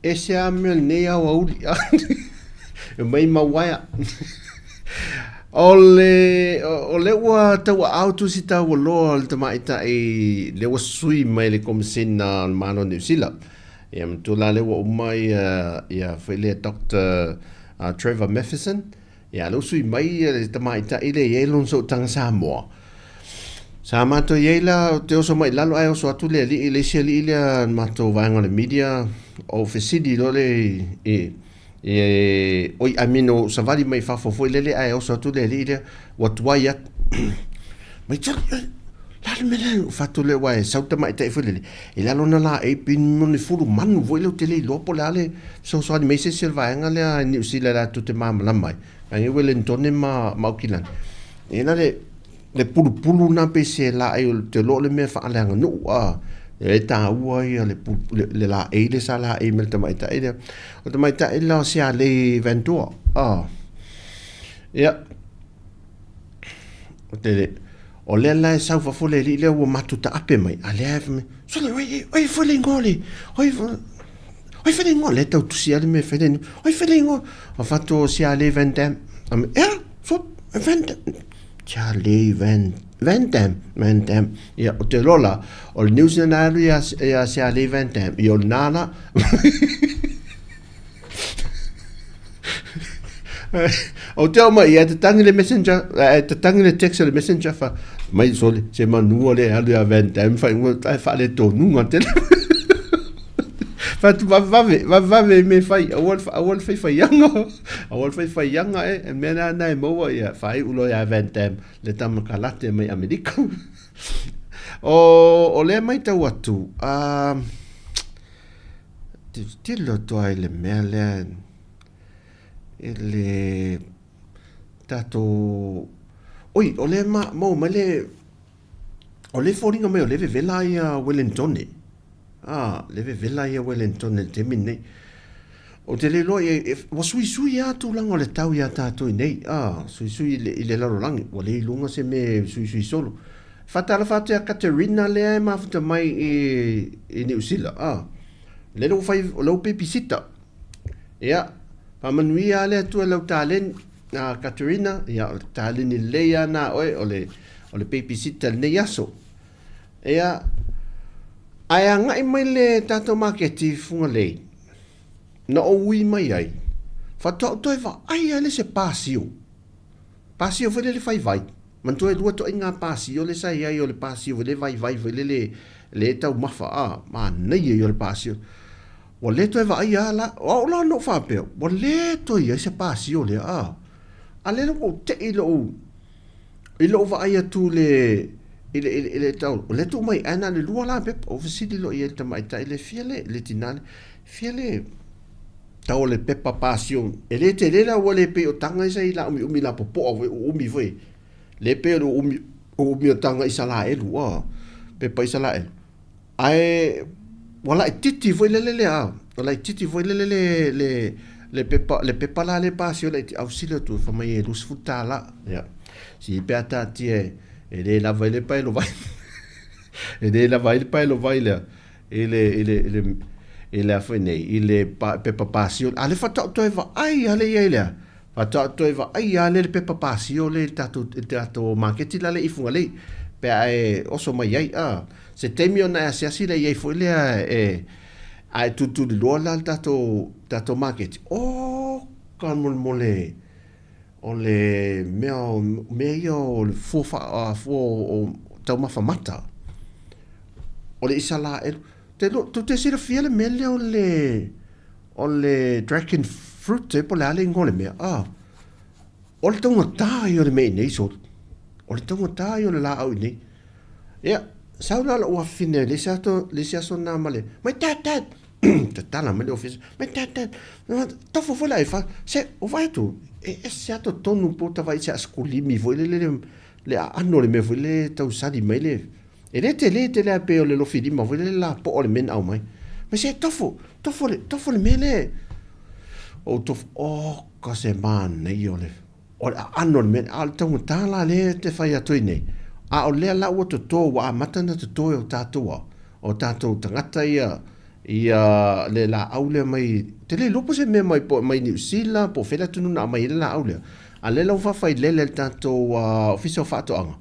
ese a mea lenei aoauli. E mai ma uaea. O le, o le ua tauaao tusi taualoa o le tamaitai le ua sui mai le Komesina o le Malo o Niu Sila. Ia matua la lea ua uma ia, ia foi lea Doctor Trevor Matheson. Ia, lea ua sui mai le tamaitai lea e i ai lona sootaga Samoa. Sa matou i ai la, ou te oso mai i lalo ae oso atu le alii, le isi alii lea na matou vaega o le media, ou fesili loa lea i, i, oi, I mean, ou savali mai fafo foi lele ae oso atu le alii lea, ua tuai atu. Mai tali, la le mea lea, fatu lea, ua e sau tamaitai foi lele, i lalo na laei pin mo ni fulu manu foi lea ou te le iloa po o le a le fesoasoani mai se isi o le vaega lea i Niu Sila latou te malamalama ai. Ai Welentone ma Aukilani. E na le le pulupulu na pe se laei o te loa le mea faaleaganuu a e taua ia le le, le laei le sa laei me le tamaitai lea. O tamaitai la o Sialei Ventura. A. Ia. O te le O lea la e sau fafo le alii lea ua matou taape mai, a lea e fai mai, Sole, oi, oi foi le igoa o le, oi, oi foi le igoa, lea tau tusi lava le mea e fai le igoa, oi foi le igoa, o fatu o Sialei Van Dam, a me, ea, so, Van Dam, Sialei Van, Van Dam, Van Dam, ia, o te iloa la, o le New Zealand alu ia, ia Sialei Van Dam, ia o lena la. Ou te ao mai, ia te tangi le messenger, e te tangi le text le messenger fa mai sole se manua le alu ia Van Damme fa ingoa tai fa le tonuga tele. Fa tu vave vave, vave vave me fai, aua le aua le fai faianga. Aua le fai faianga e, e mea na e maua ia fai ulo ia Van Damme le tama kalate mai Amerika. O, o lea maitau atu, a Tilotilo atu ai i le mea lea i le tatou... Oi, o lea ma, maua mai le... O lea e foliga mai o lea e vevela ia Welentone. Ah, lea e vevela ia Welentone i le taimi lenei. Ou te le iloa i ai, ua suisui lava tulaga o le tau iā tatou i nei. Ah, suisui i le, i le lalolagi. Ua le iloga se mea e suisui solo. Faatalofa atu ia Katerina lea e mafuta mai i, i Niu Sila. Ah, lea ua fai, o lea ua babysitter. Ia, faamanuia lava le Atua i lau taleni, a Katerina, ia, o le taleni lelei lava na oe, o le, o le babysitter i lenei aso. Ia, ae agai mai le tatou maketi i Fugalei, na ou ui mai ai, faatoa ou toe vaai lava lea i se pasio. Pasio foi lele fai vai. Manatua e lua toaiga pasio lea sa i ai o le pasio foi lele vaivai foi lele le e taumafa a, manaia ia o le pasio. Ua le toe vaaia a la, o au la na ou faapea, ua le toe i ai se pasio lea a. A lea ua ou tei i lou, i lou vaai atu i le, i le, i le tau, o lea tuu mai ae na o le lua la pepa. Ou fesili loa i ai i le tamaitai lea, fia le, le tina lea, fia le tau o le pepa pasio, e le tele la ua le pei o taga ia sa i laumiumi lapopoa foi, uumi foi. Le pei o le uumi, uumi o taga Isalaelu, a, pepa Isalaelu. Ae ua laititi foi lele le a, ua laititi foi lele le, le, le pepa, le pepa la le pasio laiti, au sili atu, fai mai e $20. Ia, si pe a taatia e, e le lava ai le paelo vai. E le lava ai le paelo vai lea. I le, i le, i le, i le a foi nei, i le pa, pepa pasio. A le faatoa ou toe vaai lava lea i ai lea. Faatoa ou toe vaai lava lea i le pepa pasio lea i le tatou, i le tatou maketi la lea i Fugalei. Pe a e oso mai ai, a. Se taimi ona e asiasi lea i ai foi lea e, a e tulituliloa la le tatou, tatou maketi. Oka molemole! O le mea o mea ia o le fua faa fua o taumafa mata. O le Isalaelu. Te lo tou te silafia le mea lea o le o le dragon fruit eh po o le a le igoa o le mea ah. O le taugata ia o le mea i nei soli. O le taugata ia o le laau i nei. Ia, sau la lou afafine le isi aso le isi aso na ma le mai dad dad tatala mai le ofisa, mai dad dad, tofo foi la e fa, se o vaai atu, e ese lava totonu po o tavai se asikulimi foi lele le, le aano o le mea foi lele tausali mai le, e le tele tele lava pei o le lofi lima foi lele lapoa o le mea na aumai. Mai se tofo, tofo le, tofo le mea lea. Ou tofo, oka se manaia o le, O le aano o le mea, a o le taugata la lea e te fai atu ai nei, a o lea la ua toto, ua amata ona toto e o tatou a, o tatou tagata ia Ia le laau lea mai, ou te le iloa po o se mea mai po mai Niu Sila po o fea le atunuu na aumai ai le laau lea, a o lea la ua faafailele e le tatou Ofisa o Faatoaga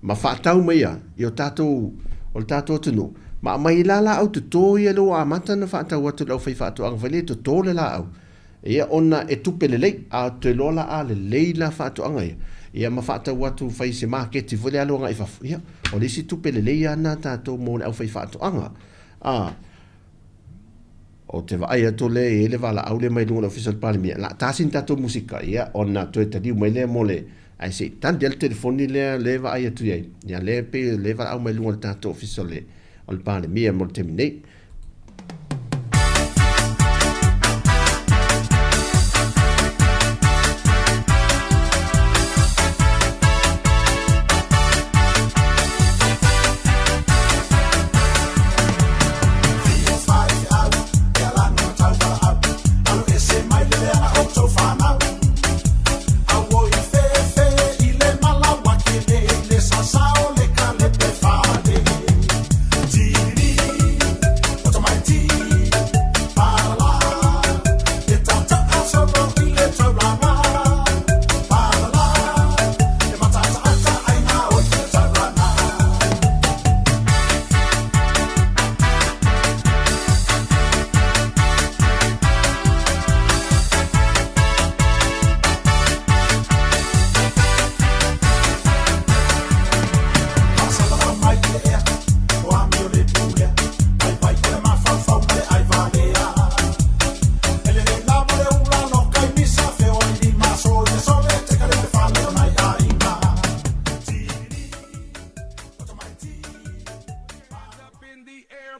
ma faatau mai ia i o tatou, o le tatou atunuu, ma aumai ai la laau toto ia lea ua amata ona faatau atu e le aufaifaatoaga foi lea e toto le laau. Ia ona e tupe lelei, a ou te iloa la a lelei la faatoaga ia, ia ma faatau atu fai se maketi foi lea alu agai i fafo, ia o le isi tupe lelei lava lena a tatou mo le aufaifaatoaga. A, ou te vaai atu lea e i ai le valaau lea mai luga o le Ofisa o le Palemia, o le a ta sina tatou musika, ia, ona toe taliu mai lea mo le, ae se i tali lava le telefoni lea lea e vaai atu i ai, ia lea e pei o lea e valaau mai luga o le tatou Ofisa o le, o le Palemia mo le taimi nei.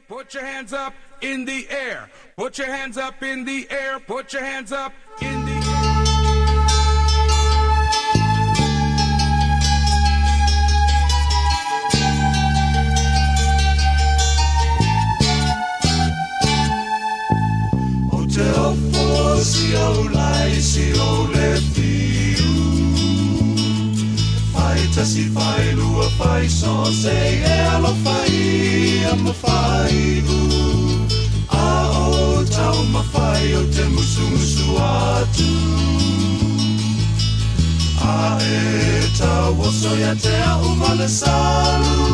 Put your hands up in the air. Put your hands up in the air. Put your hands up in the air.
Ou te ofo si ou lai si ou le fiu Fai tasi fai lua fai so se e alofa ia ma fai u A o tau mawhai o te musumusu atu A e tau oso ia te au ma le salu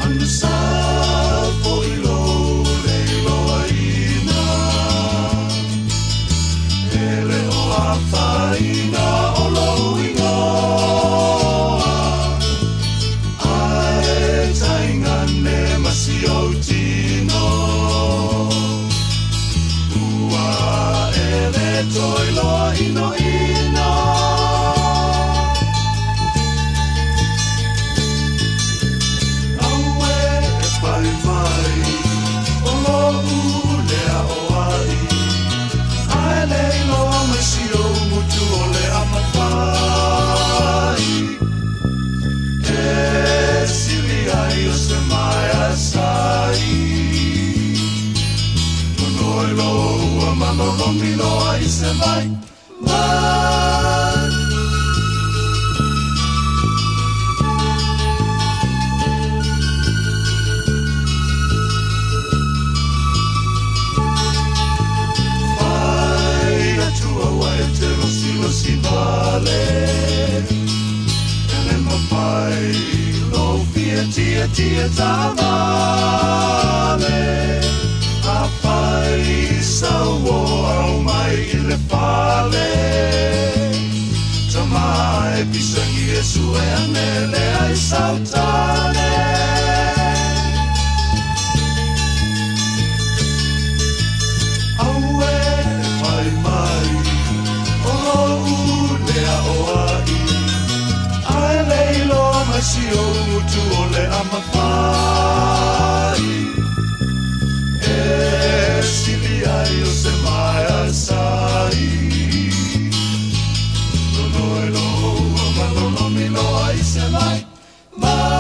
Anu sa fo i lo le iloa ina E le o afaina o lou ingoa Ae taigane ma si ou tino Ua e le toe loa inoino Aue e pai mai o lo'u lea o ai Ae le iloa mai si ou motu o le amafai E sili ai o se maea sai Nonoi loa ma lolomi loa i se vai mai Fai atu aua e te losilosi vale E le mafai lou fia tietie taavale Afai sau o au mai i le fale Tama e pisagi e sue ane lea i sau tane Aue e fai mai o lou lea o ai Ae le iloa mai si ou motu o le amafai E sili ai o se maea sai Nonoi loa ma lolomi loa i se mai mai.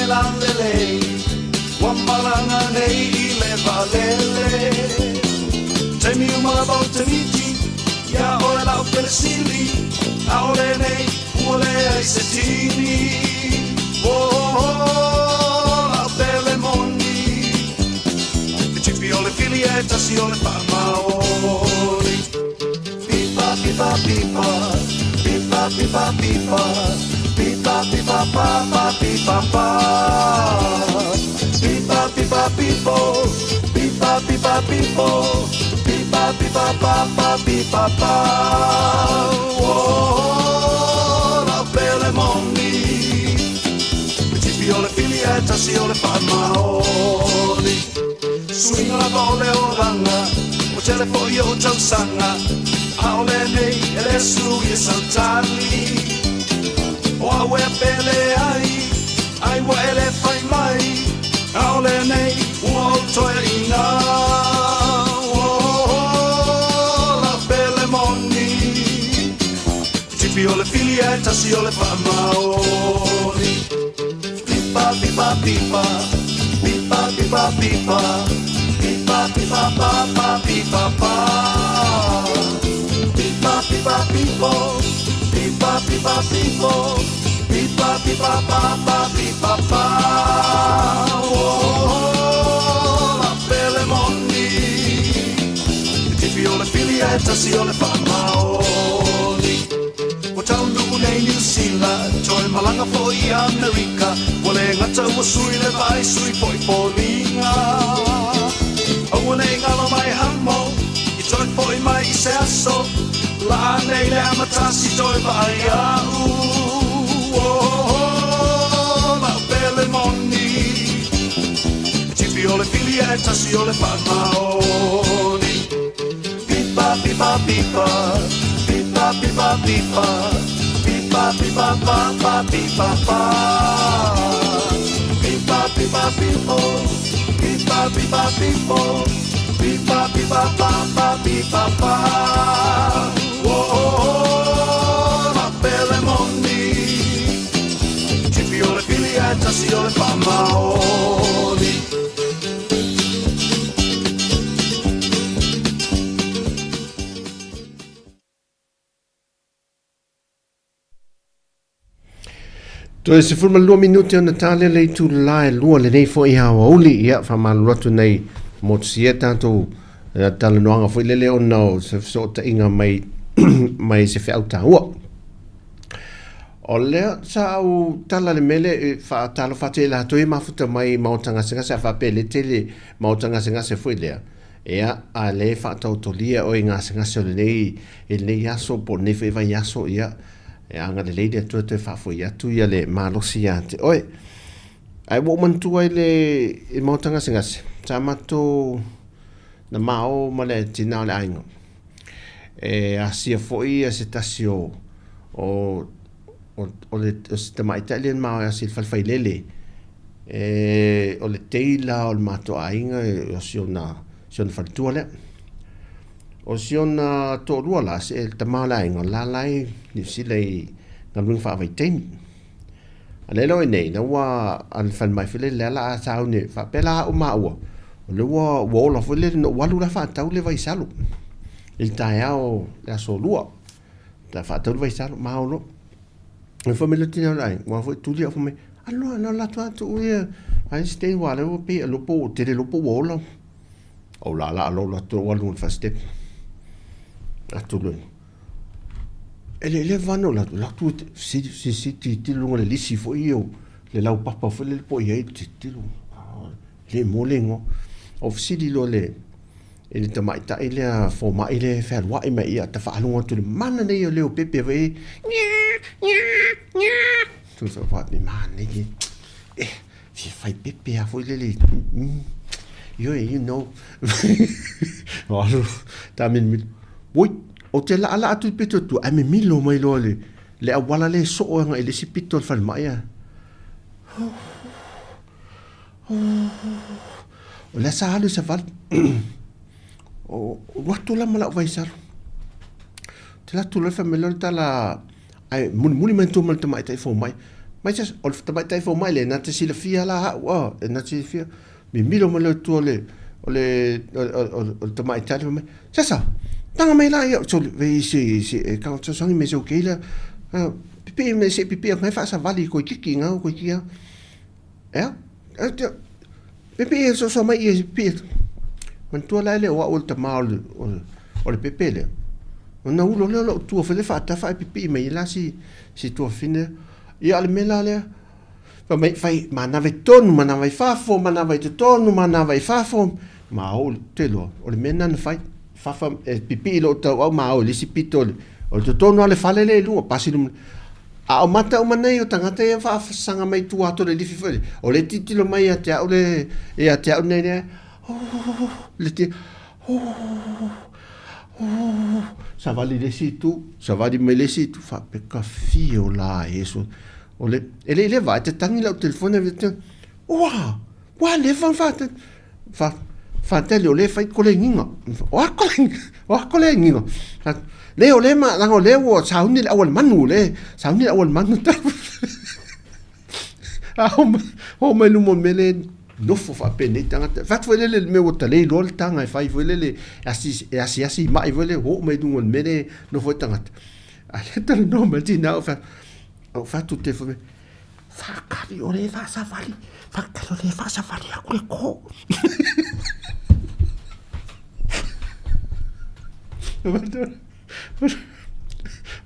lalelei Ua malaga nei i le vaalele Taimi uma lava ou te miti Iā oe la'u felesili ʻAʻole nei ua leai se tini Oh, la'u pele moni E tipi o le fili e tasi o le faamaoni Pipa, pipa, pipa Pipa, pipa, pipa Pipa, pipa, pa, pa, pipa, pa Pipa, pipa, pipo Pipa, pipa, pipo Pipa, pipa, pa, pa, pipa, pa Oh, la'u pele moni E tipi o le fili ae tasi o le faamaoni Suiga lava o le olaga Ua tele foi o'u tausaga ʻAʻole nei e lē suia sau tali O a'u e pele ai Ai ua e lē fai mai ʻAʻole nei ua ou toeaina Oh, la'u pele moni E tipi o le fili ae tasi o le faamaoni Pipa, pipa, pipa Pipa, pipa, pipa Pipa, pipa, pa, pa, pipa, pa Pipa, pipa, pipo Pipa, pipa, pipo Pipa, pipa, pa, pa, pipa, pa Oh, la'u pele moni E tipi o le fili ae tasi o le faamaoni Ua taunuu nei Niu Sila, toe malaga foi i Amerika, ua le gata ua sui le vaai, sui foi foliga. Aua ne i galo mai hamo, i toe foi mai i se aso, laa nei le amatasi toe vaai a'u. Oh, la'u pele moni, e tipi o le fili ae tasi o le faamaoni. Pipa, pipa, pipa, pipa, pipa, pipa, pipa, pipa, pa, pa, pipa, pa. Pipa, pipa, pipo, pipa, pipa, pipo, pipa, pipa, pa, pa, pipa, pa. Oh, oh, oh, la'u pele moni. Tipi o le fili ae tasi o le faamaoni.
Toe 12 minute ona tale le itula e lua lenei foi aoauli. Ia, faamalulu atu nei motusia tatou talanoaga foi lele ona o se fesootaiga mai mai se feau taua. O lea sa ou tala le mele e faatalofa atu i latou e mafuta mai i maota gasegase a faapea le tele maota gasegase foi lea. Ia, a le faataotolia oe i gasegase o lenei i lenei aso po o lenei foi vaiaso, ia, e agalelei le Atua toe faafoi atu ia le malosi ia te oe. Ae ua ou manatua i le i maota gasegase, sa matou na mao ma le tina o le aiga. E asia foi ia se tasi o o o, o le o se tamaitai lea na mao e asia i le fale failele. E o le teila o le matou aiga o si ona si ona faletua lea. O si ona toalua la, se le tama o le aiga, o la la i Niu Sila i galuega faavaitaimi. A lea loa i nei, na ua a le fale mai foi lele lea la a sauni faapea la au maua, o lea ua ua ola foi lele na ou alu la faatau le vaisalo i le taeao le aso lua. Ta faatau le vaisalo, ma olo. E fai mai le tina o le aiga, ua foi tuli au fai mai, aloa na alu atu atu ia, ai se taimi ua lea ua pei e lopo, tele lopo ua ola. Ou la la alo atu ou alu i le first step. Atu loa. E le le vano la la tu si si si ti ti lunga le lisi foi io le lau papa foi le po i ti ti lu le mo le ngo o fesili lo le e le tamaitai lea fomai le fealuai mai ia ta faalogo atu le mana nei o leo pepe foi tu sa fa ni mana nei eh fia fai pepe a foi lele you you know alu ta min oi o te laalaa atu i pito atu ae mimilo mai loa le le auala le soo agai i le isi pito o le falemai a o lea sa alu i savali o alu atu la ma lau vaisalo te alu atu loa fai mai loa le tala ae mulimuli mai tua ma le tamaitai fomai. Mai se o le tamaitai fomai lea, na te silafia la au, a, e na te silafia. Mimilo mai loa i tua o le, o le, o le tamaitai lea fai mai, Sesa, taga mai la ia, sole, vei se, se, e ka fesoasoani mai se okei lea. Pipii mai se i pipii atu ngai faasavali koikiki ngau koikiki au. Ea, pipii e soso mai ia pipii atu. Manatua la e le o au o le tama o le, o le, o le pepe lea. Ona ulo lea o lou tua foi lea faatafa ae pipii mai ai la si, si tuafafine. Ia a o le mea la lea, fai mai, fai manava i totonu, manava i fafo, manava i totonu, manava i fafo. Ma ou te iloa, o le mea lena na fai. Fafa, e pipii i lou tauau ma ao i le isi pito o le, o le totonu lava o le fale lea i luga, pasi luma. A o mata uma nei o tagata ia faasaga mai tua atu o le lifi foi lea, o lea e tilotilo mai ia te au le, ia te au nei lea, le ti, savali i le isi itu, savali mai le isi itu, faapea ka fio la Iesu. O le, e le i leva, ae tatagi lau telefoni, ua, ua leva ona faatali. Fa, faatali o lea e fai kolegiga. O a kolegiga? O a kolegiga? Le o lea ma, leaga o lea ua sauni le auala manu, o lea sauni le auala manu. A oo mai luma o le mea lea nofo faapenei tagata. Fai atu foi lele i le mea ua talei loa le taga e fai foi lele e asiasi i mai foi lele, oo mai luga o le mea lea e nofo ai tagata. A lea e talanoa mai le tina, ou fai atu i le telefoni, Faakali o le faasavali, faakali o le faasavali aku le ko.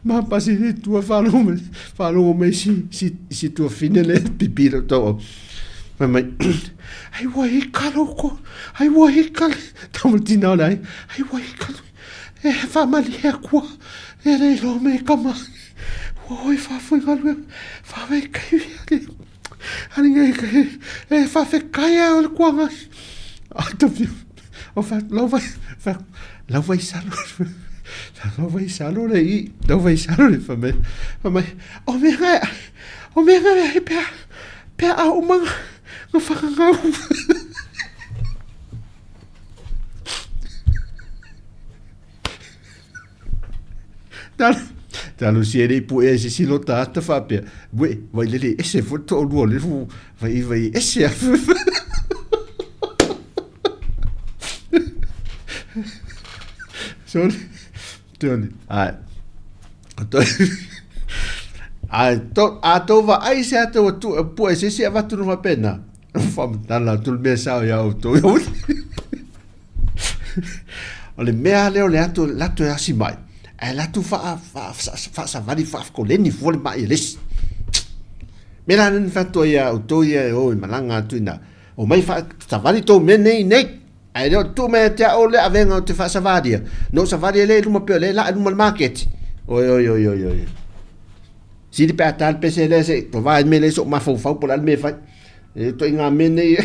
Ma pasi i tua faalogo mai, faalogo mai si, si, si tuafine le pipi le tau. Fai mai, ai ua hika lou ko, ai ua hika le, tau mai tina o le ai, ai ua hika le, e faamalie akua, e le iloa me kama. Ua oi faafaigaluega, faavaitaimi ale, ale ngai kai, e faafetai a o le kuaga. A tafi, o fa, lau vai, fa, lau vai salo, lau vai salo le i, lau vai salo le fa mai, fa mai, o mea ngai, o mea ngai ai pea, pea a umanga, nga whakangau. Talosia e le i puea i se isi lota ata faapea, uē, vai lele ese foi le toalua o le fu, vai, vai ese a. Sorry. Sorry. Ai. Ai, to, a tou vaai se ata ua tu, pua e se isi avatu no faapena. Faamatala atu le mea sao iā outou. O le mea lea o le atu, latou e asi mai, ae latou faasavali faakoleni fua le mai e le isi. Mea la lea na fai atu ai ia outou ia e o e malaga atu i ina, omai faasavali tou mea nei nei. Ae le o tuu mai ia te au le avega ou te faasavalia, na ou savali ai lea i luma pei o lea e laa i luma o le maketi. Oi, oi, oi, oi, oi. Sili pe a ta le pese lea se i tovā i le mea lea i sou mafaufau po o le a le mea e fai. E ituaiga mea nei.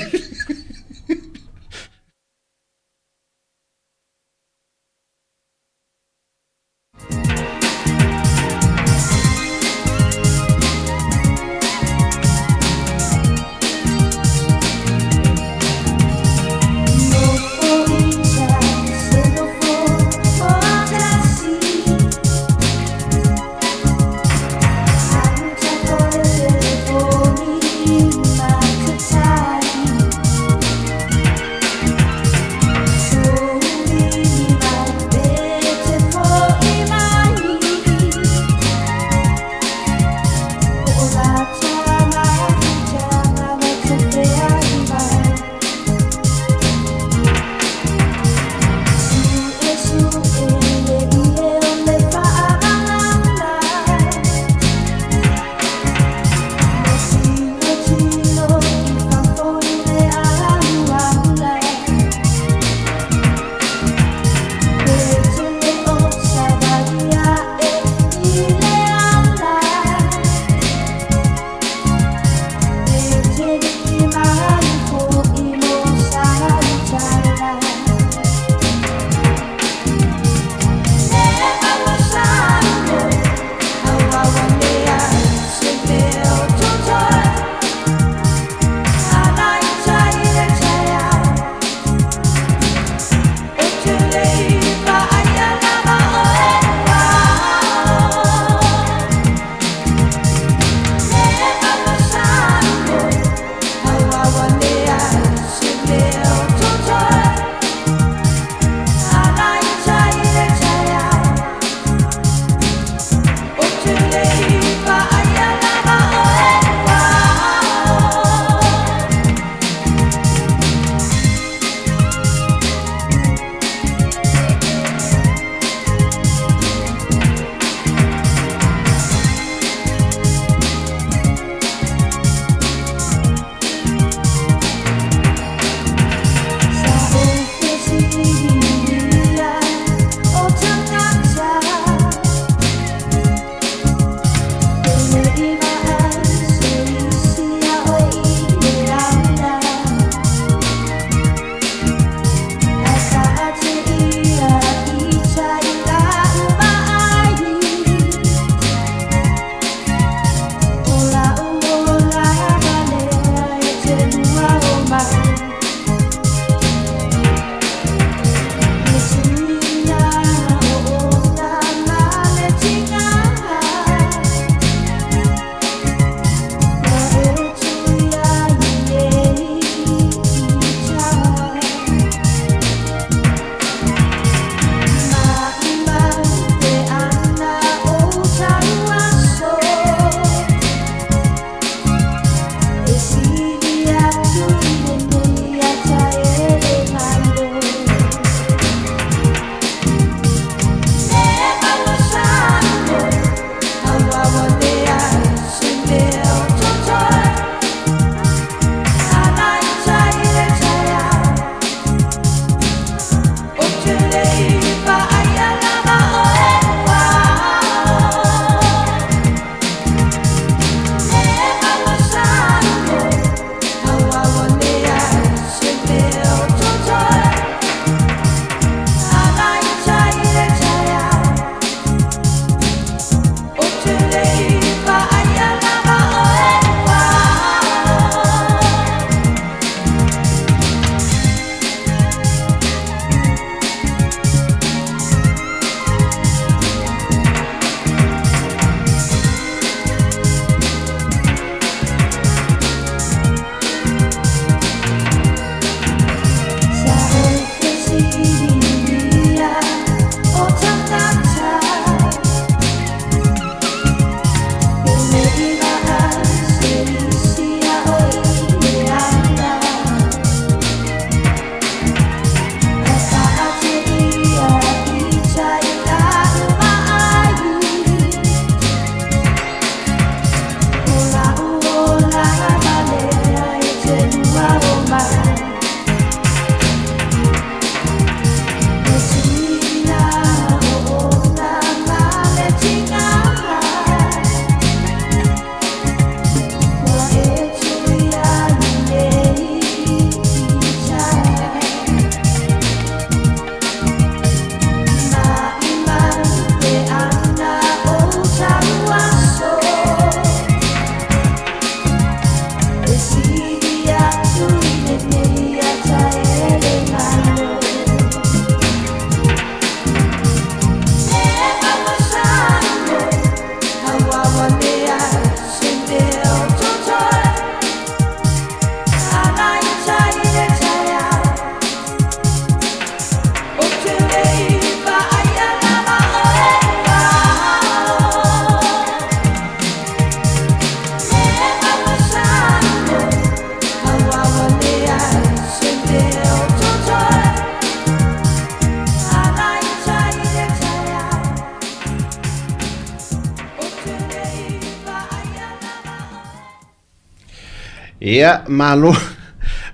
Ia, malo,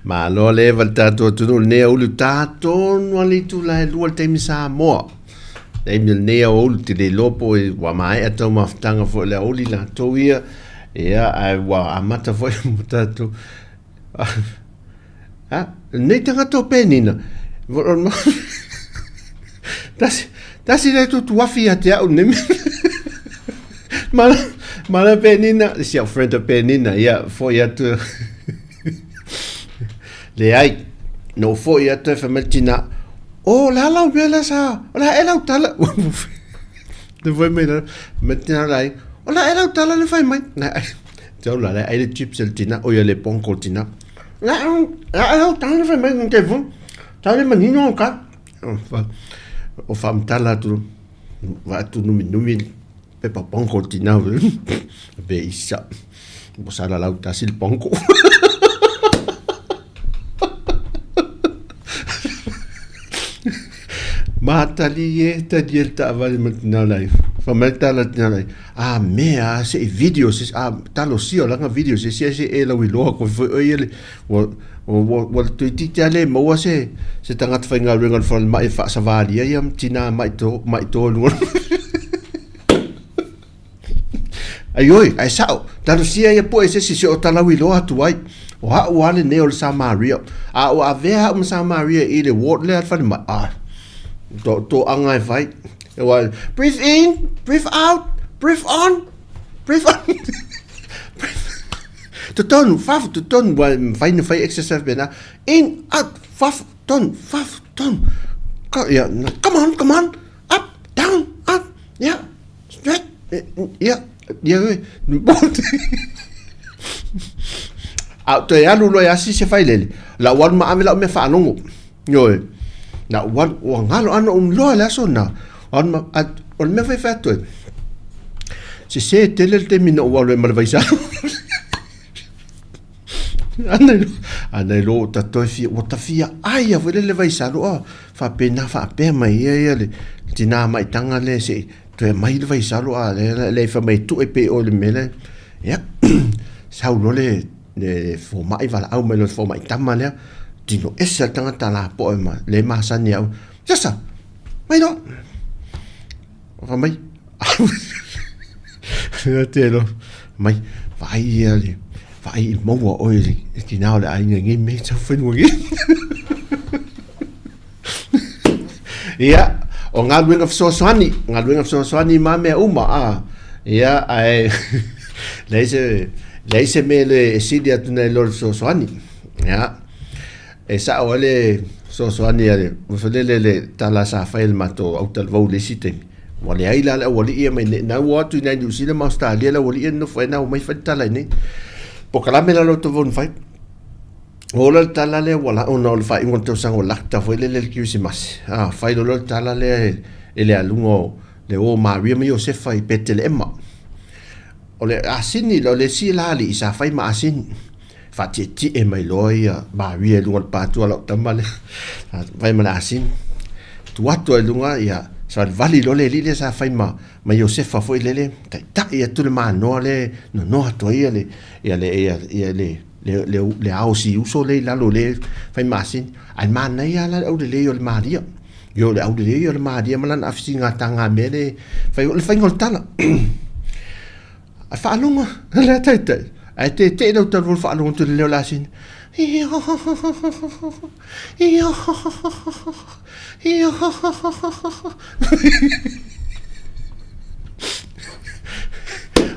malo le eva le tatou atunuu lenei aoauli ua ta tonu lava le itula e lua i le taimi Samoa. Taimi o lenei aoauli ou te le iloa po ua maea taumafataga foi o le aoauli latou ia, ia ae ua amata foi mo tatou. Ha, lenei tagata o Penina, tasi, tasi le tutuafi ia te au lenei mea. Mana, mana Penina, si au friend o Penina, ia, foi atu. Leai, na ou foi atu e fai mai le tina, o, le a lau mea lea sa, o le a ea lau tala. Te fai mai la, mai le tina lai, o le a ea lau tala le fai mai. Te au la, le ai le chips e le tina, o ia le ponko le tina. La la lau tala fai mai te fu. Tau le manino o ka. O faamatala atu va atu numi numi pepa ponko le tina pe isa. Mo sala lau tasi le ponko. Matali e tali e le taavale ma le tina lai. Fa mai le tala le tina lai. A mea a se i video se a talosia o lana video se sia se e lau iloa koe foi oi ele ua ua ua toeitiiti a le maua se se tagata faigaluega o le falemai e faasavalia ia tina mai to mai to i luga Aioi, ae sao, talosia ia poe se isi se o talauiloa atu ai. O a'u a lenei o le Samaria. A ua avea a'u ma Samaria i le ward lea a le falemai, ah, to, toaga e fai. Ua, breathe in, breathe out, breathe on, breathe on. Totonu, fafo, totonu, ua mafai ona fai exercise pena. In, out, fafo, tonu, fafo, tonu. Ia, come on, come on, up, down, up, yeah, straight, yeah, yeah, A ou toe alu loa e asi se failele, la ou alu ma ave lau mea faalogo. Ioe. Na ou alu, ua galo ana ou loa le aso na. Alu ma, a, o le mea fai fai atu ai, sese tele le taimi na ou alu ai ma le vaisalo. Ana i ana i lo ta toe fia, ua ta fia ai a foi le le vaisalo, a, faapena faapea mai ia ia le tina maitaga le se i toe mai le vaisalo, a le le fai mai tue pe o le mea le, ia, sau loa le le fomai valaau mai loa le fomai tama lea, tino ese le tagata lapoa ma le masani au, Sasa, mai loa. Fai mai, te loa, mai, vaai ia le, vaai i maua oe le tina o le aiga i nei mea tau whenua nei. Ia, o galuega fesoasoani, galuega fesoasoani ma mea uma, a. Ia, ae, leai se, leai se mea le e sili atu nei lo le fesoasoani. Ia, e sao ai le fesoasoani a le, lele le tala sa fai e le matou autalavou i le isi taimi. Ua leai la le aualii ia mai nei, na ua o atu i nai Niu Sila ma Ausetalia le aualii ia nonofo ai na omai fai le tala i nei. Pokalame la lo outou na fai. Ola le tala lea ua la, ona o le faaiuga o le tausaga o Lakta foi lele le Kerisimasi. A, fai loa le tala lea e, e le aluga o le o Maria ma Iosefa i Peteleema. O le asini, o le isi la alii sa fai ma asini. Faatietie mai loa ia Maria i luga o le patu a lau tama lea. Fai ma le asini. Tu atu ai luga, ia, savalivali loa le alii lea sa fai ma, ma Iosefa foi lele, taitai atu le manoa lea e nonoa atu ai ia le, ia le, ia, ia le, le, le, le ao siuso lea i lalo le fai masini. Ae manaia la le aulelei o le Maria. Io le aulelei o le Maria ma lana afisigatanga mea le fai, o le faiga o le tala. Ae faalogo le taitai. Ae tetee lau talu o le faalogo atu i le leo o le asini.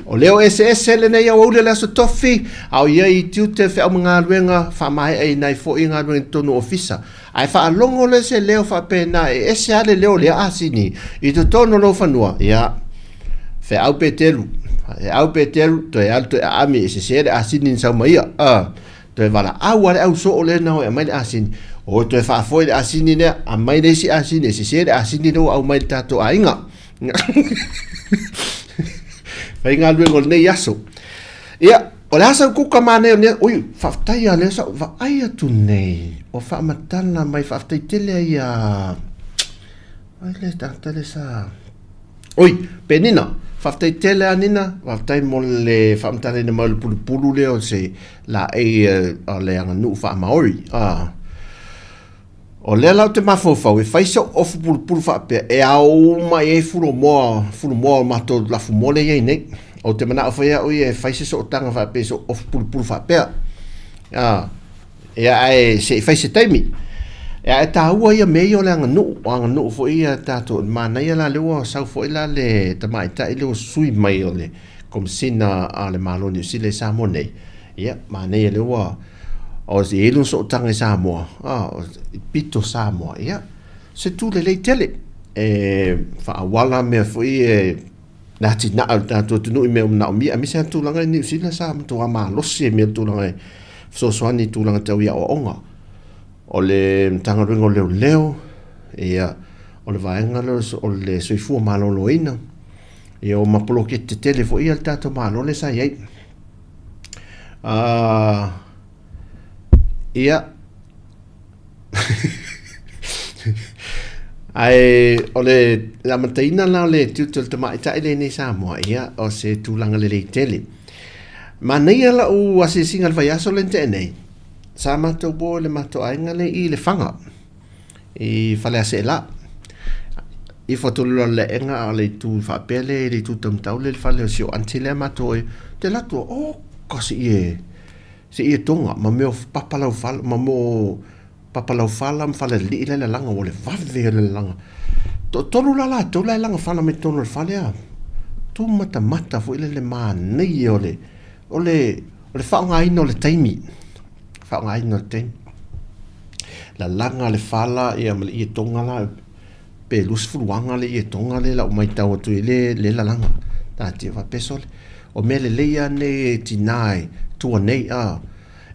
O leo eseese lenei aoauli o le Aso Tofi, a o ia i tiute feau ma galuega faamaea i nai foi galuega i totonu o ofisa. Ae faalogo loa se leo faapena e ese lava le leo o lea asini i totonu o lou fanua, ia, feau Peteru, feau Peteru, toe alu toe aami e sese le asini na sau mai ia. A, toe valaau lava le au soo lea na o e aumai le asini. O toe faafoe le asini lea, aumai le isi asini e sese le asini lea ua aumai i le tatou aiga. Faigaluega o lenei aso. Ia, o le a sau kuka manaia o lenei, ui, faafetai lava lea sa ou vaai atu nei, o faamatala mai, faafetai tele ai ia, ai le tagata lea sa, oi, Penina, Faafetai tele a Nina, faafetai mo le faamatalaina mai o le pulupulu lea o se laei o le aganuu faa-Maori. Ah. O lea la ou te mafaufau e fai sou ofu pulupulu faapea e ao uma i ai fulomoa, fulumoa o matou lafumoa lea e i ai nei. Ou te manao foi au ia e fai se sootaga faapea i sou ofu pulupulu faapea. Ah, ia ae se i fai se taimi. Ia ae taua ia mea ia o le aganuu, o aganuu foi ia tatou, manaia la lea ua sau foi la le tamaitai lea ua sui mai o le Komesina a le Malo o Niu Sila i Samoa nei. Ia, manaia lea ua o se i ai lona sootaga i Samoa, a, i pito Samoa, ia, se tu lelei tele. E faaauala mea foi e le atinae o le tatou atunuu i mea o manaomia, aemaise lava tulaga i Niu Sila sa matua malosi ai i mea o tulaga e fesoasoani i tulaga tau i aoaoga. O le Matagaluega o Leoleo, ia, o le vaega lea o le Soifua Maloloina, ia, o ma poloketi tetele foi ia a le tatou Malo lea sa i ai. Ia, ae o le amataina la o le tiute o le tamaitai lenei Samoa, ia, o se tulaga lelei tele. Manaia lau asiasiga i le vaiaso lea na tea nei, sa matou o i le matou aiga lea i Lefaga. I Faleaseela. Ifo atu loa le aega a o le itu faapea lea i le itu taumatau lea i le fale o si ou aunty lea matou o i te alu atu oka se i e se i e tonga ma mea o papa laufala ma mea o papa laufala ma falealii la e lalaga ua le vave ia o le lalaga. Toatolu la latou la e laga fala mai totonu o le fale a. Tumatamata foi lele manaia o le o le o le faaaogaina o le taimi. Faaaogaina o le taimi. Lalaga le fala ia ma le ietoga la pe 20 aga le ietoga lea lau matau atu i le le lalaga. Taatia faapea sole. O mea lelei lava nei e tina e tua nei a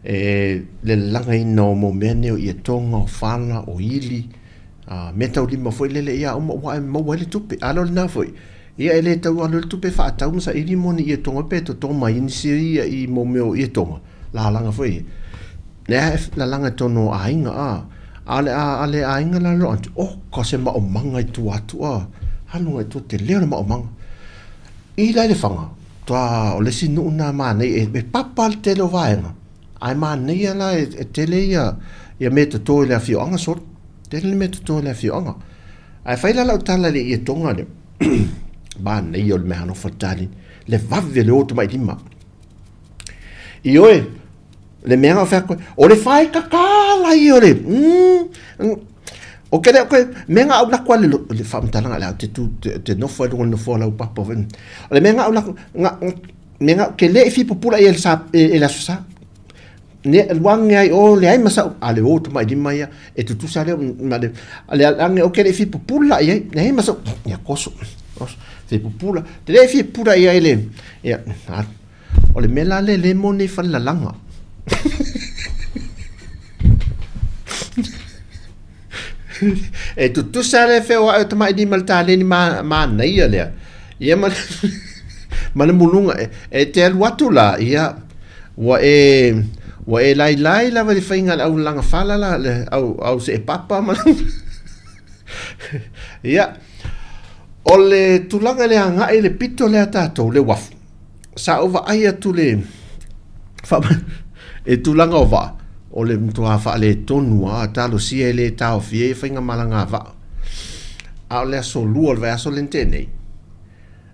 e le lalagaina o mau mea nei o ietoga, o fala, o ili, a mea taulima foi lele ia uma ua e maua ai le tupe. A le o lena foi, ia e le tau alu ai le tupe e faatau ma saili mo ni ietoga pe toto mai nisi ia i mau mea o ietoga, lalaga foi ia. Lea e lalaga i totonu o aiga, a. A o le, a le aiga la lo atu, oka se maomaga i tua atu, a. Alu agai i tua, tele o le maomaga. I la i Lefaga, toa o le isi nuu lena manaia, e papa le tele o vaega, ae manaia la e tele ia, ia mea toto i le afioaga sole. Tele le mea toto i le afioaga. Ae fai la lau tala i le ietoga lea, manaia o le meaalofa le tali, le vave o le o tamailima. Ioe, le mea o fea koe, o le whai kakala i o le, o ke leo koe, mea ngā au lako ale, le whaamatalanga le au te tu, te, te nofo e lunga nofo lau papa, o le mea ngā au lako, ngā, mea ngā, ke le i whipupula i e le sa, e, e le aso sa, ne luange ai o le ai masa a le o tama i lima ia e tutusa leo ma le a le ange o ke le whipupula i ai ne ai masa ia koso koso whipupula te le whipupula i ai le ia O le mea la lea le moni i falelalaga. E tutusa le feoai o tamailima le taleni ma manaia lea. Ia ma ma le muluga e, e te alu atu la, ia, ua e, ua e lailai lava i le faiga a le au lalaga fala la, le au, au seepapa ma Ia, o le tulaga i le agai i le pito lea tatou, le uafu, sa ou vaai atu le e tulaga o vaa, o le matua faaletonu lava, talosia e le taofia ai faigamalaga a vaa. A o le aso lua o le vaiaso lea na tea nei,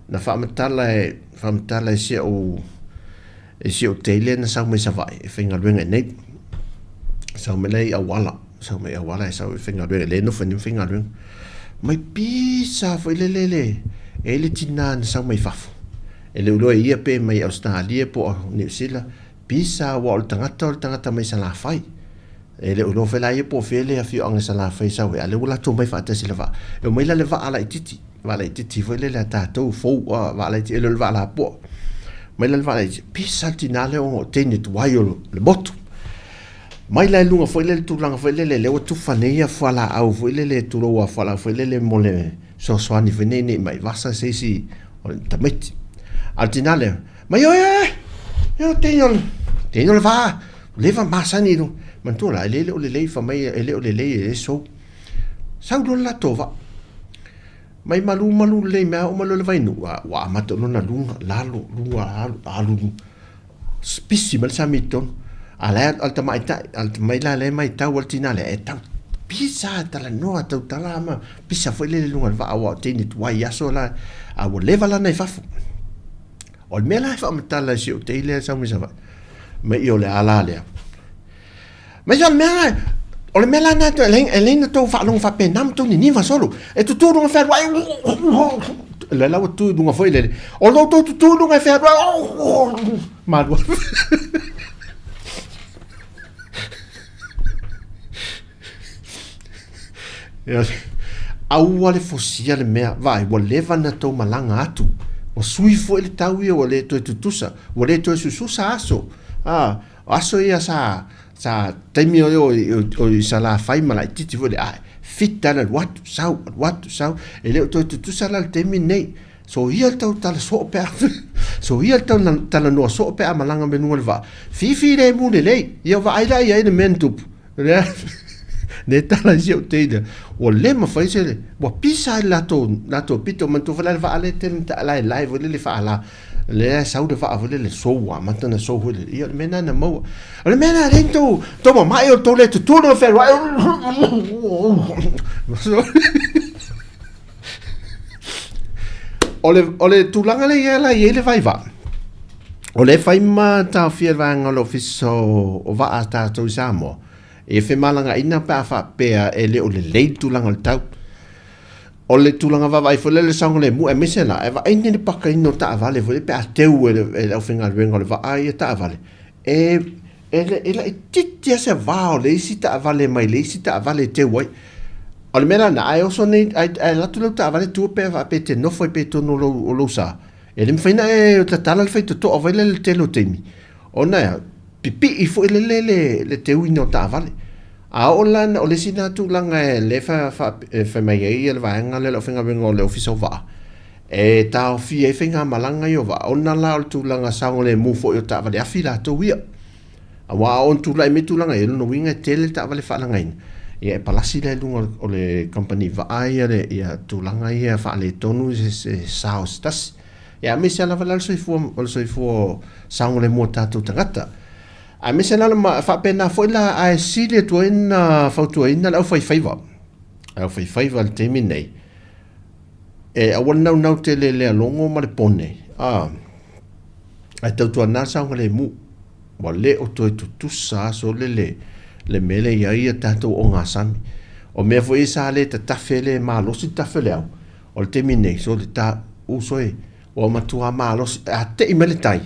na faamatala e, faamatala e si au e si ou teile na sau mai Savaii e faigaluega i nei. Sau mai la i Auala, sau mai Auala e sau e faigaluega, le nofo nei ma faigaluega. Mai pisa foi lele le, e i ai le tina na sau mai fafo. E le iloa e ia pe mai Ausetalia po o Niu Sila, pisa aua o le tagata o le tagata mai Salafai. E le o iloa foi la ia po o fea le afioaga i Salafai sau ai, a o lea ua latou omai faatasi i le vaa. E omai la le vaa laitiiti, vaa laitiiti foi lele a tatou fou, a, vaa laitiiti, e le o le vaa lapoa. Omai la le vaa laitiiti, pisa le tina lea ona o teine tuai o le motu. Mai la i luga foi lele tulaga foi lele, lea ua tufa nei ia fualaau foi lele, tulou a fualaau foi lele mo le fesoasoani foi nei ne i mai vasa se isi o le tamaiti. A o le tina lea, mai oe oe, e o teine o le, teine o le vaa, Leva masani i luga. Manatua la, e le o lelei, fai mai e le o lelei e le sou. Sau loa le latou vaa. Mai malu malu lelei mai a oo mai loa i le vainuu, a ua amata loa ona luga, lalo, luga, alu, alu, pisi mai le sami i totonu. A la e o le tamaitai, a o le mai la lea e matau a le tina lea, e tau pisa, talanoa, tautala ma pisa foi lele i luga o le vaa aua o teine tuai aso la, a ua leva la ona i fafo. O le mea la e faamatala e si ou tei lea e sau mai Savaii, mai o le a la lea. Mai o le mea la, o le mea la na e leai na tou faalogo faapena ma tou niniva solo. E tutu luga fealuai. Le la ua tu i luga foi lele. O lo tou tutu luga e fealuai. Malua. Aua le fosia le mea, vaai, ua leva na tou malaga atu. Ua sui foi le tau ia, ua le toe tutusa, ua le toe sususa aso. Ah, o aso ia sa, sa taimi o, o, o, i Salafai ma laititi foi le ae, fita le alu atu, sau, alu atu, sau. E le o toe tutusa la le taimi nei. Soia le tau tala soo pe a, soia le tau talanoa soo pe a malaga me luga o le vaa. Fifilemu lelei, ia vaai la i ai le mea na tupu. Lea, ne tala i si ou teina, ua le mafai se, ua pisa ai le latou, latou pito, manatua foi la le vaa lea e tele na laelae foi lele faala, lea e sau le vaa foi lele sou, ua amata ona sou foi lele, ia o le mea lena na maua. O le mea lena lea na tou, tou mamae o le tou le tutulu o fealuai. O le, o le tulaga lea ia la i ai le vaivaa, o lea e fai ma taofia e le vaega o le Ofisa o, o Vaa a tatou i Samoa, e femalagaina pe a faapea e le o lelei le tulaga o le tau. O le tulaga vaavaai foi lea i le saogalemu, aemaise la, e vaai nei le pakaina o taavale foi lea pe a teu e le, e le aufaigaluega o le vaa ia taavale, e, e, e laitiiti lava se va o le isi taavale mai le isi taavale e teu ai. O le mea la lena, a e oso nei, a e alu atu lau taavale tua pe a faapea e te nofo ai pea i totonu o lou, o lou sa, e le mafai ona e tatala le faitotoa foi lea i le tele o taimi, ona e a, pipii foi lele le, le teuina o taavale. A oo la, o le isi lena tulaga e lea e fa, e fai mai ai le vaega lea o le aufaigaluega o le Ofisa o Vaa, e taofia ai faigamalaga ia o vaa, ona la o le tulaga saogalemu foi o taavale afi latou ia. Aua a oo ina tulai mai tulaga ia, o lona uiga e tele taavale faalagaina, ia e palasi la i luga o le kamupani vaa ia le ia tulaga ia faaletonu se sao se tasi. Ia aemaise lava la le soifua o le soifua saogalemu o tatou tagata. Aemaise la le faapena foi la ae sili atu ai ona fautuaina le aufaifaiva. Le aufaifaiva i le taimi lenei, e aua le naunau tele i le alogo ma le pone, a, ae tautuana le saogalemu. Ua le o toe tutusa aso le le le mea lea i ai ia tatou ogasami. O mea foi ia sa le tatafe le malosi le tafe o le au, o le taimi nei, so le ta, uso e, ua matua malosi, a tei mai le tai,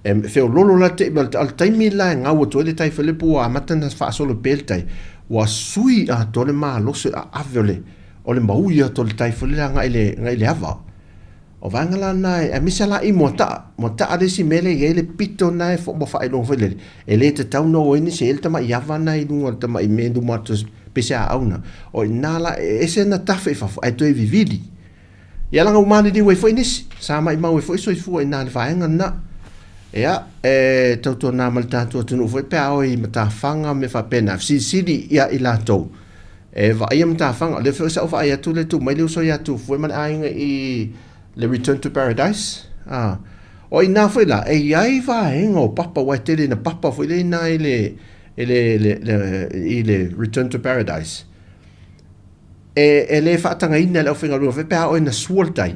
e feololo la tei mai le tai, o le taimi la e gau atu ai le tai foi lea pe ua amata ona faasolo pea le tai, ua sui atoa le malosi o le aave o le, o le maui atu o le tai foi lea agai i le, le ava. O vaega la na e, aemaise la i Moataa. Moataa le isi mea lea e i ai le pito na e ua faailoga foi lele, e le tatau ona o ai nisi e i ai le tamai ava na i luga o le tamai mea i luma atu pei se aau na. O i ina la e ese na tafe i fafo ae toe vivili. Ia leaga ua maliliu ai foi nisi, sa maimau ai foi soifua i ina i le vaega lena. Ia, e tautuana ma le tatou atunuu foi pe a o i matafaga ma mea faapena, fesilisili ia i latou E vaaia matafaga. O lea foi sa ou vaai atu le tuu mai le uso ia Tufue ma le aiga i le Return to Paradise. Ah. O i nā foi la, e i ai vaega o papa, ua e tele ina papa foi le ina i le, i le, le, le, i le Return to Paradise. E, e le faatagaina e le aufaigaluega foi pe a oo ina sua le tai.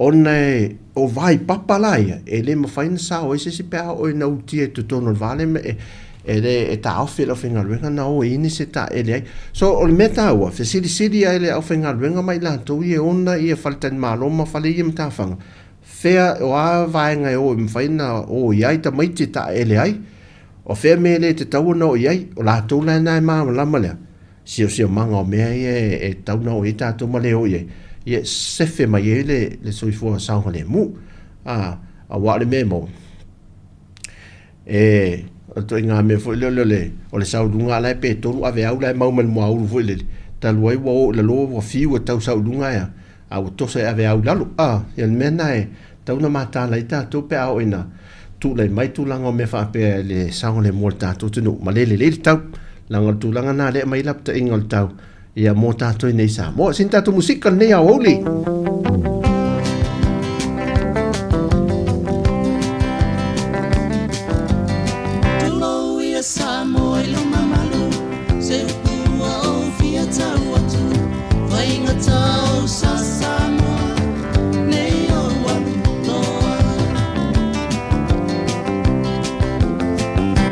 Ona e, o vai papa la ia, e le mafai ona sao ai se isi pe a oo ina utia i totonu o le vale ma e, e le, e taofi e le aufaigaluega na o i nisi e taele ai. So, o le mea taua, fesilisili ai le aufaigaluega ma i latou ia e ona ia faletalimalo ma fale ia matafaga, fea, o a vaega e o e mafai ona o i ai tamaiti e taele ai, o fea mea e le tatau ona o i ai, o latou la na e malamalama lea. Siosiomaga o mea ia e tatau ona oo i ai tatou ma le oo i ai, ia e sefe mai ai le, le soifua saogalemu. A, aua o le mea e maua, e, o le ituaiga mea foi lea o le, o le sau i luga la e pe tolu aveau la e mau mai le muaulu foi lele, talu ai ua o i lalo ua fiu e tau sau i luga e a, a ua toso e aveau i lalo. A, ia le mea lena e tatau ona mataala ai tatou pe a oo ina tulai mai tulaga o mea faapea i le saogalemu o le tatou atunuu ma le lelei le tau. Leaga o le tulaga lena lea e aumai ai lapataiga o le tau. Ia mo tātou nei Samoa. Sina tātou musika nei aoauli.
Tulou ia Samoa i luma malu, se upu ua ou fia tau atu, faigata o sa Samoa, nei ou alu loa.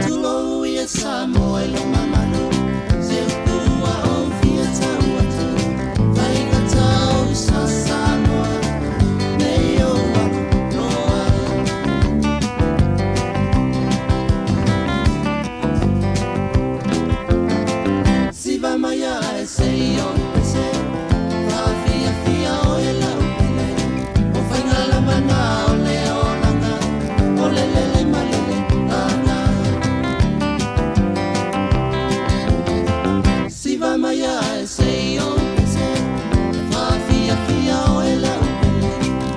Tulou ia Samoa i luma malu, se upu ua ou fia tau atu, faigata o sa Samoa, nei ou alu loa. Siva mai ae se i ou pese, faafiafia oe lau pele, o faiga lava na o le olaga, o le lele ma le leaga. Siva mai ae se i ou pese, faafiafia oe lau pele,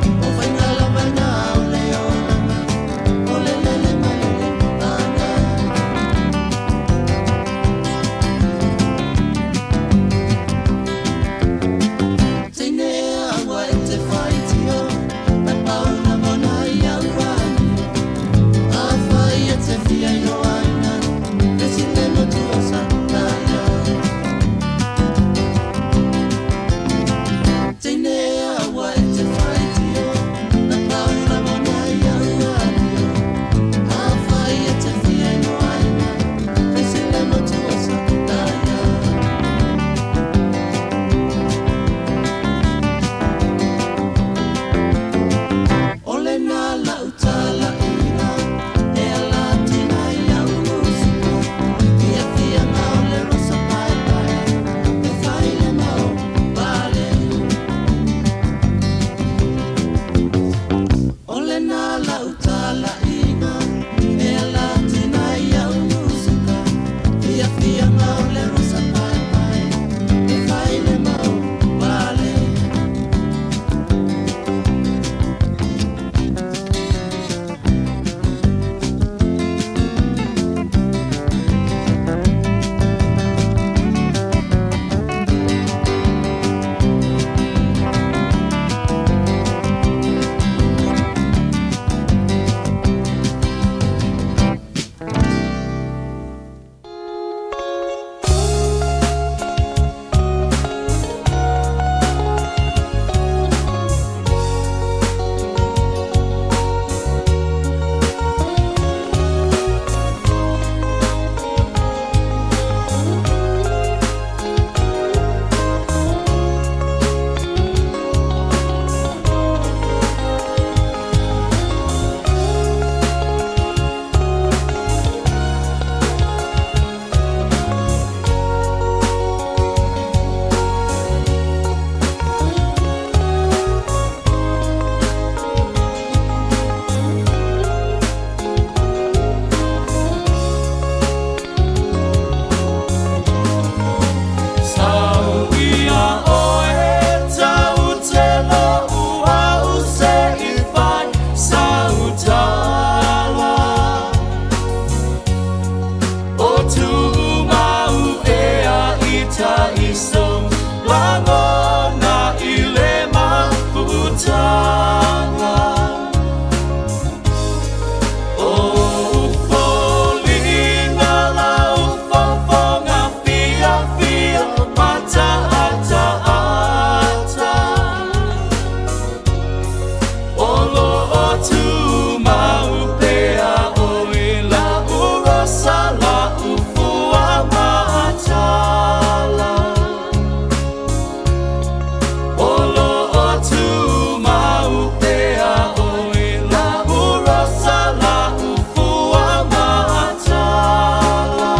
o faiga lava na o le olaga, o le lele ma le leaga. Teine aua e te whaitio, e pauna mona i au anio. A whai e te fia i aina, e si le motu o sa taia. Teine aua e te whaitio, e pauna mona i au anio. A whai e te fia i aina, e si le motu o sa taia. O lena lau talaiga, e ala atu mai au musika. Fiafiaga o le rosa paepae, e fai le mau pale. O lena lau talaiga, e ala atu mai au musika. Fiafiaga o le rosa paepae, e fai le mau pale. Sau ia oe tau te lou au se i fai sau tala. O tumau ea i taiso lagona i le mafutaga. O foliga lau fofoga fiafia mataataata. O loo tumau pea oe lau rosa lau fua matala. O loo tumau pea oe lau rosa lau fua matala.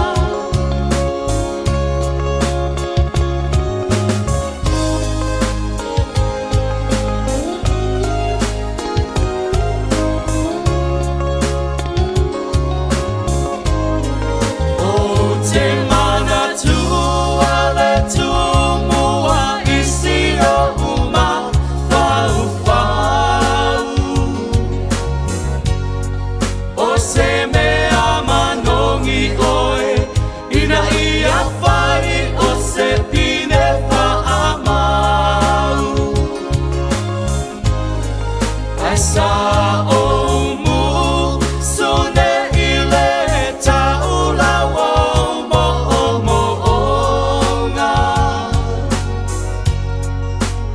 sa ou musu nei le taula o moomooga.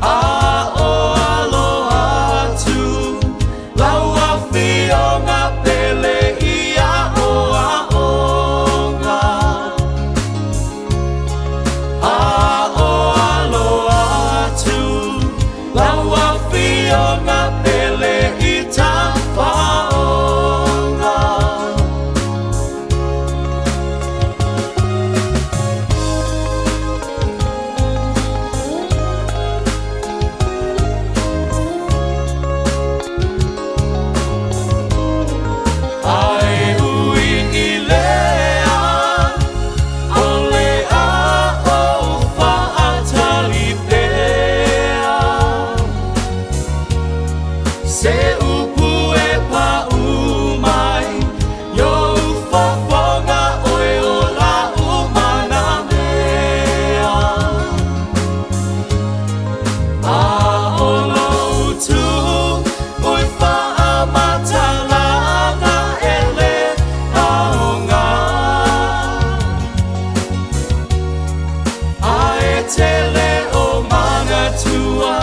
A o alo atu lau afioga pele i aoaoga. A o alo atu lau afioga pele i tafaoga. Ae ui i lea, o le a ou faatali pea. Se upu e paʻu mai, i ou fofoga ʻoe o laʻu manamea. A ʻo lou tu ui faamatalaga e le aoga. A e tele o manatua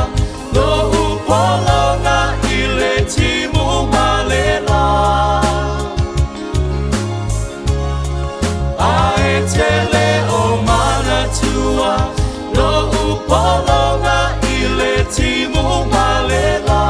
loʻu pologa i le timu ma le lā. A e tele o manatua loʻu pologa i le timu ma le lā.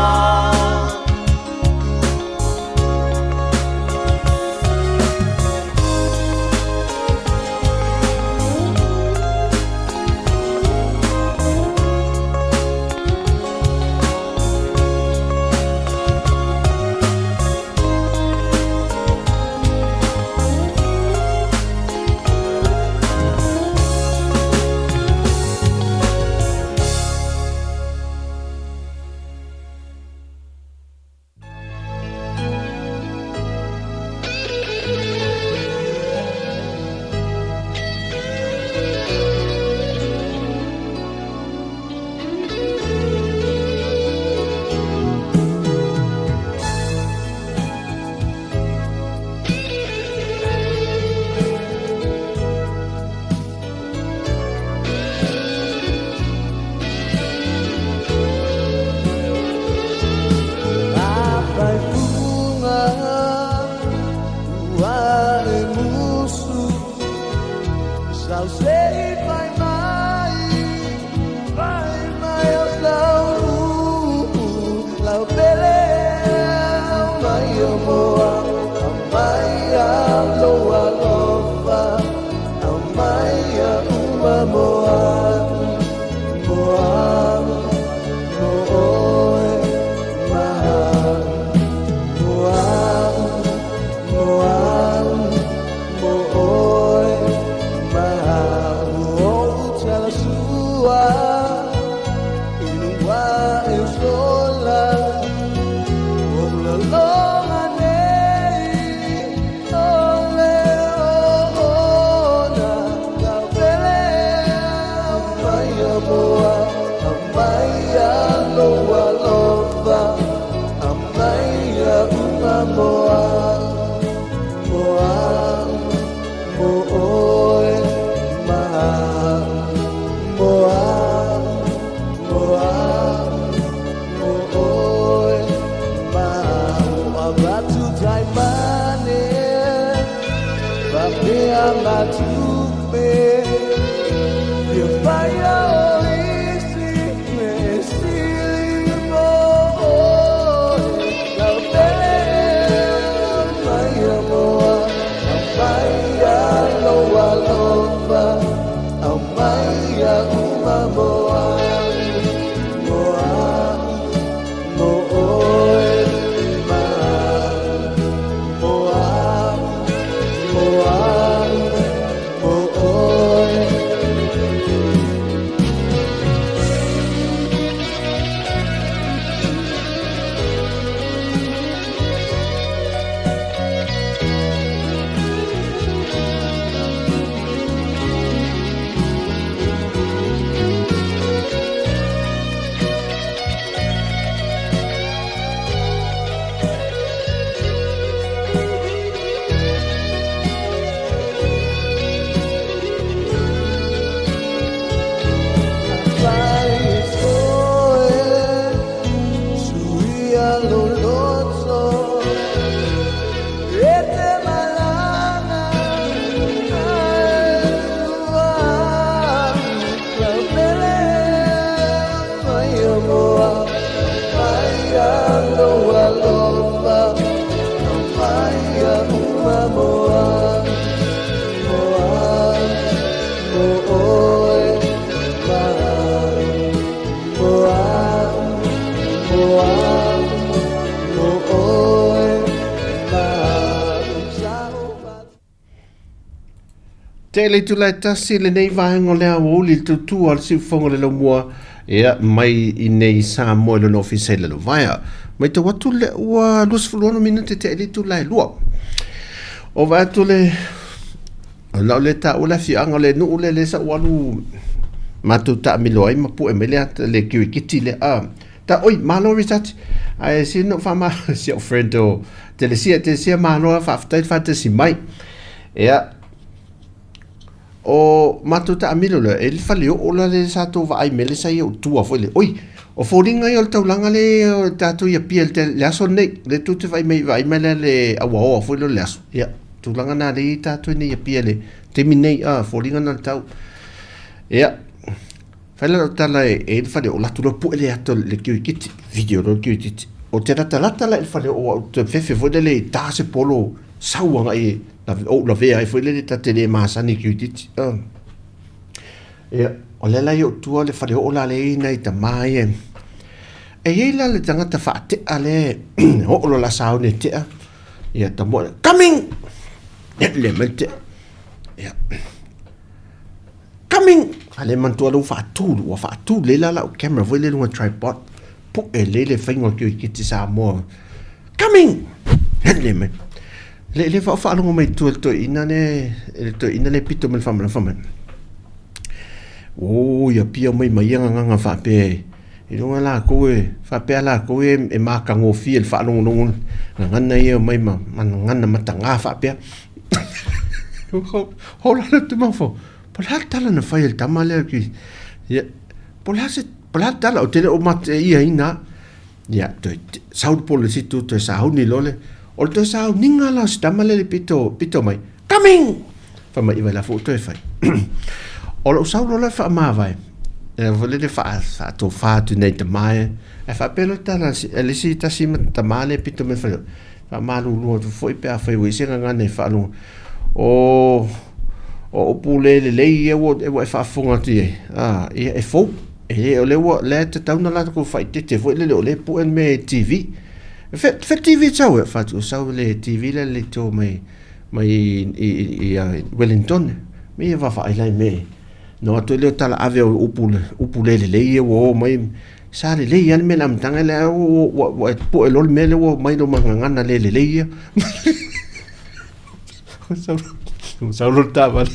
Tele itula e tasi lenei vaega o le aoauli le tautua a le siufofoga o le laumua ia mai i nei Samoa i lona ofisa i Lalovaea. Matau atu lea ua 26 minute tea i le itula e lua. O vaai atu le O lau lea taua le afioaga o le nuu lea lea sa ou alu matou taamilo ai ma pue mai le ata le kirikiti lea a ta oi malo Richard ae sili na ou faamalo si au friend o Telesia Telesia malo faafetai le faatasi mai ia o matou taamilo lea e le fale oo la le sa tou vaai mai le sa ia ou tua foi le oi o foliga ia o le taulaga le o tatou i Apia le aso lenei le tou te vaai mai vaai mai lea le auaoa foi lea o le aso ia Tulaga na lea i ai tatou nei i Apia i le taimi nei, a, foliga na le tau. Ia, fai la lau tala e i ai le fale o latu loa pue le ata o le kirikiti, video loa le kirikiti. Ou te latalata la i le fale o au te fefe foi lele i ta se polo sau agai e ou lavea ai foi lele ta te le masani i kirikiti. Ia, o lea la i ou tua le fale oo la lea i ai nai tama ia. E i ai la le tagata faatea lea e oo loa la sauni e tea. Ia tamoe, coming! Le mai tea. Ia. Coming! A le manatua lou faatu, ua faatu lelei la lau camera foi lea i luga tripod. Pue lelei le faiga o le kirikiti Samoa. Coming! Le mai. Le le fao faalogo mai tua le toeaina le le toeaina le pito mai le faamalama fai mai. O ia pia mai ma ia gagaga faapea e I luga lakou e faapea lakou e e matagofie i le faalogologo gagana ia omai ma ma gagana mataga faapea. Ho la le tama fo. Po o le a le tala na fai e le tama lea ki ia po o le a se po o le a le tala ou te le o mate ia ina ia toe sau le polisi tu toe sauni loa le o le toe sauniga la o si tama lea i le pito pito mai coming Fai mai, Vai la foi toe fai. O lou sau loa la faamavae, e foi lele faatofa atu nei tama e, ae faapea loa tala a le isi tasi tama lea pito mai fai, faamalulu atu foi pe afai ua i ai se gagana e faalogo. O o upu le lelei ia ua e faafofoga atu i ai, a, ia e fou. E le o lea ua lea e tatau ona latou faaeteete foi lele o lea e pue le mea i TV. E fea TV e sau ai? Fai atu, sau i le TV lea e to mai mai i Wellington me ia vaavaai la i mea no atu ai lea o tala ave o upu upu le lelei ia ua o mai sa lelei lava le mea i le amataga lea ua ua e pue loa le mea lea ua omai loma gagana le lelei ia sau loa le taavale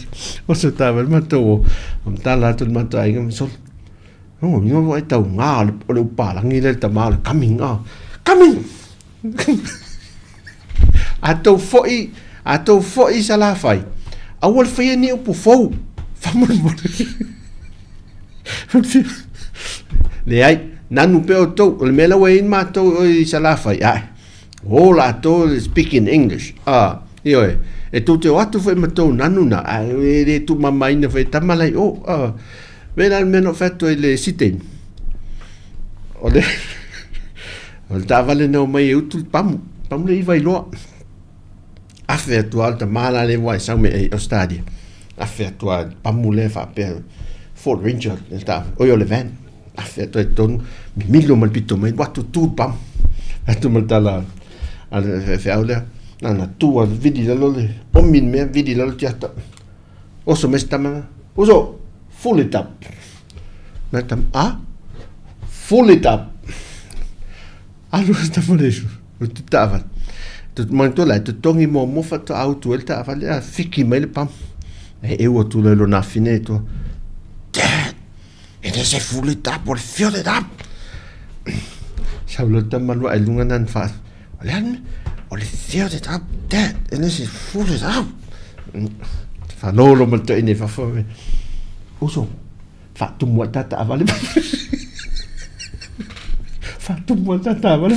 oso le taavale matou o tala atu i le matou aiga ma sole no no ai tauga o le upalagi lea le tama o le coming ah coming A tou foi, a tou foi i Salafai, aua le faia ni upu fou. Faamolemole. Leai, nanu pea outou, o le mea la ua i ai matou i Salafai, ae, o latou speak in English. Ah, ioe, e tou te o atu foi ma tou nanu na, ae e le tuumamaina foi e tama la i o. Ah, vela le mea na ou fai atu ai i le isi taimi. O le O le taavale na omai e utu le pamu, pamu le iva i loa. Afe atu lava le tama la le ua e sau mai i Australia. Afe atu lava le pamu lea faapea Ford Ranger le taavale, oi o le van. Afe atu ai i totonu, mimilo ma le pito mai, ua atu tu le pamu. Atu ma le tala a le faifeau lea, na ona tu lava vili i lalo le omi le mea, vili i lalo le tiata. Oso mai si tama lea, uso, full it up. Nai tama, a? Full it up. Alu si tama le isu, o te taavale. Manatua la, e totogi muamua faatoa autu ai le taavale, a fiki mai le pamu. E eu atu loa i lona afine i tua. Dad, e le se full it up, o le fill it up. Sau loa le tama lua ai luga nana wha. O le a le mea? O le fill it up, dad, e le se full it up. Whanolo ma le toeaina i fafo. Uso, faatumu ai ta taavale. Faatumu ai ta taavale.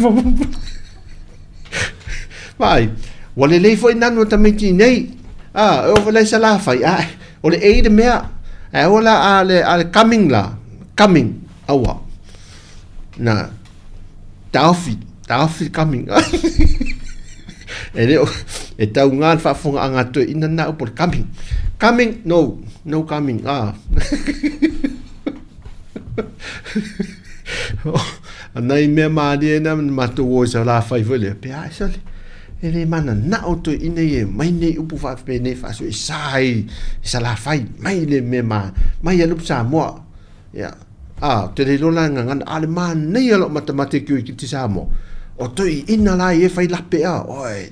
Vaai, ua lelei foi nanu o tamaiti nei. Ah, e oo foi la i Salafai, ah, o le A le mea. Ae aua la a le, a le coming la, coming, aua. Na, taofi, taofi le coming. E le o, e taugā le faafofogaaga a toeaiina lena upu o le coming. Coming, no, no coming, ah. A nai mea mālie na na matou o i Salafai foi lea, pe a e sole, e le mananao toeaina ia e mai nei upu faapenei faasoesa ai i Salafai, mai le mea ma, mai a le upu Samoa. Ia, a, ou te le iloa la e gagana, a o le manaia o lau matamata i kirikiti Samoa, o toeaina la ia e fai lape a, oi,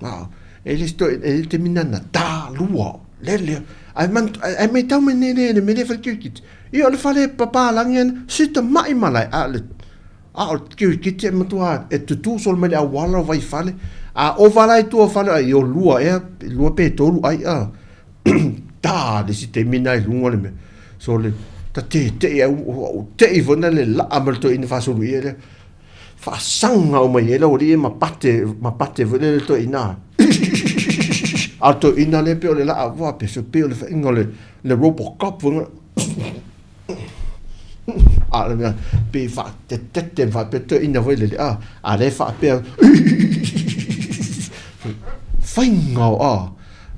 a, e le se e le taimi na na tālua, lele, ae man, ae maitau mai nei le, le mea lea e fai le kirikiti, Ia o le fale papalagi ana, si tama'i malae, a o le, a o le kirikiti e matua e tutū solo mai le auala o Vaifale, a ova la i tua o fale, ai o lua ea, lua pe tolu ai a, tā le isi taimi na i luga o le mea. So le, ta tete'i ai, ua te'i foi na le la'a ma le toeaina faasulu ia lea. Faasaga uma i ai le aualii ma pate, ma pate foi lele le toeaina. A o le toeaina lea pei o le laa, ua pe se pei o le faiga o le, le Robocop foi lea. A o le mea, pei faatetete ma faapea toeaina foi lele, a, a lea e faapea, faiga o, a,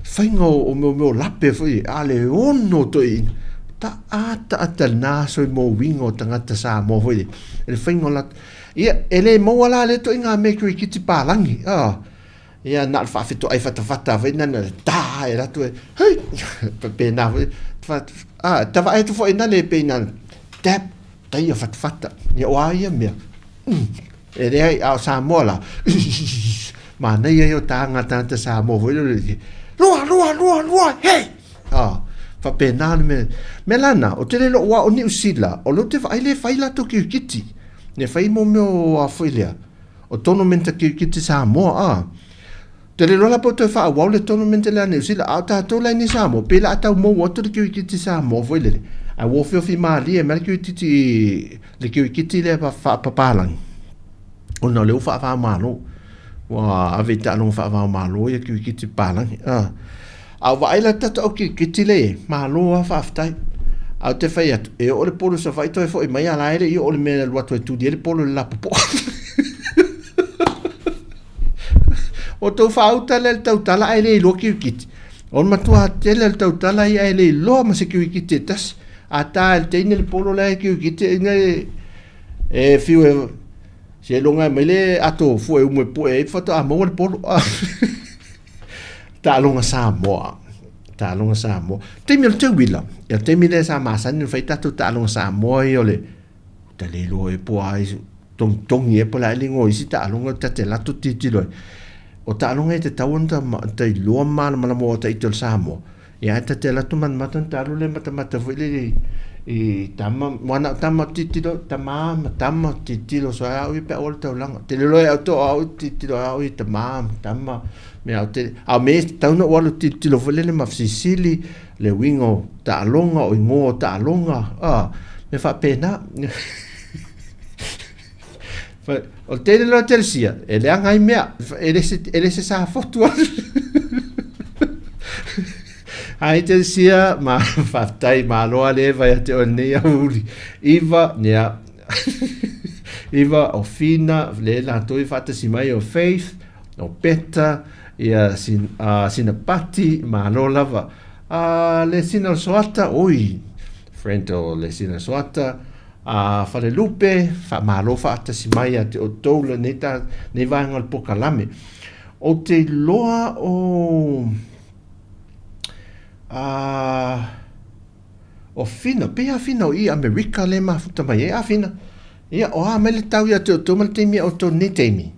faiga o mea o lape foi, a le ono toeaina, taataata lena aso i mōuiga o tagata Samoa foi lele, i le faiga o latou, ia, e le maua la lea ituaiga mea i kirikiti palagi, a, ia, na o le faafetoai fatafata foi na na ta e latou e, hei, faapena foi, a, ta vaai atu foi na le pei na tap, taia fatafata, ia o a ia mea, E leai, a o Samoa la, manaia ia o tāga tagata Samoa foi lele, lua, lua, lua, lua, hei! Ah, faapena le mea. Mea la na, o te le loo o Niu Sila, o leo te vaai le fai latou kirikiti. Ne fai mo mea o a foi lea, o tournament a kirikiti Samoa, ah. Te le lola po toe faaauau le tournament lea a Niu Sila, a o tatou la i nei Samoa, pe la a tau mou atu le kirikiti Samoa foi lele, ae ua ofiofi malie mai le kirikiti, le kirikiti lea faapapalangi, ona o lea ua faava-o-Malo. Ua ave i taaloga faava-o-Malo ia kirikiti papalangi. A, a o vaai la le tatou au kirikiti lea i ai, malo lava faafetai. A ou te fai atu, e oo le polo i Savaii toe foi mai a la e le i oo le mea e alu atu e tuli ai le polo i le lapopoa. O tou faauta lea i le tautala ae le iloa kirikiti. O le matua tele o le tautala ia ae le iloa ma se kirikiti e tasi. A ta e le teine le polo la e kirikiti ina e e fiu e seiloga e mai le ato fue umu e pue ai faatoa maua le polo. Taaloga Samoa. Taaloga Samoa. Taimi o le teuila. Ia taimi lea sa masani ona fai tatou taaloga Samoa ia o le ta le iloa e po ai togitogi e po o le a le igoa o isi taaloga ta te alu atu tilotilo ai. O taaloga e tatau ona ta iloa ma malamalama aua ita o le Samoa, ia ae ta te alu atu matamata ona ta alu lea matamata foi lele i tama, aua na o tama tilotilo, tama ma tama tilotilo so ai au ia pe a ua le taulaga. Ou te le iloa ia outou o au e tilotilo lava au i tama ma tama mea ou te, a o mea ia e tatau ona ou alu tilotilo foi lele ma fesilisili le uiga o taaloga, o igoa o taaloga, a, mea faapena. O le tele loa Telesia, e leaga ai mea, e le se, e le se safotu atu. Ai Telesia, ma faafetai, malo lava le eva ia te oe lenei aoauli. Iva, ia, Iva, o Fina, le latou e faatasi mai o Faith, o Peta, ia sin, uh, Sinapati, malo lava. Uh, le sina o Soata, oi, friend o le sina Soata, A Falelupe, faamalo faatasi mai ia te outou lenei ta, nei vaega o le pokalame. Ou te iloa o, a, o Fina, pei a Fina o i Amerika le mafuta mai ai a Fina. Ia, o a mai le tau ia te outou ma le taimi a outou nei taimi.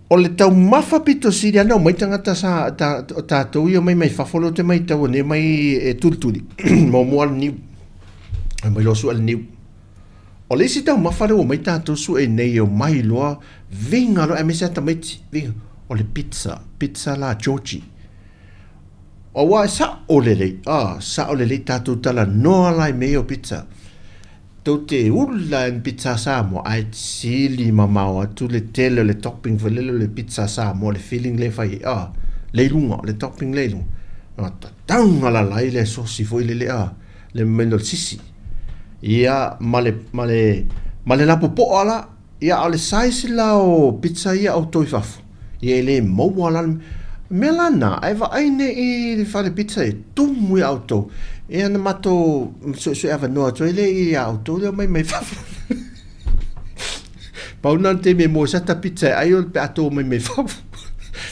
O le taumafa pito sili ana omai tagata sa ta, o tatou ia omai mai fafo lea ou te maitaua nei omai e tulituli muamua le niu omai loa sue le niu. O le isi taumafa lea ua omai tatou sue nei e omai loa viga loa aemaise lava tamaiti viga o le pizza, pizza la Georgie. Aua e sa'o lelei, ah sa'o lelei tatou talanoa la i mea ia o pizza. Tou te ula i ni pizza Samoa ae sili mamao atu le tele o le topping foi lele o le pizza Samoa le filling lea e fai ai ah le i luga le topping lea i luga ah tatauga lala ai le sosi foi lele ah le mea o le sisi ia ma le ma le ma le lapopoa la Ia, a o le size la o pizza ia a outou i fafo, ia e le maua la le mea la na, ae vaai nei i le fale pizza e tumu ia outou. Ia na matou suesue avanoa atu ai lea ia outou lea omai mai fafo. Pau na le taimi e moe sata pizza e ai o le pe a tō mai mai fafo.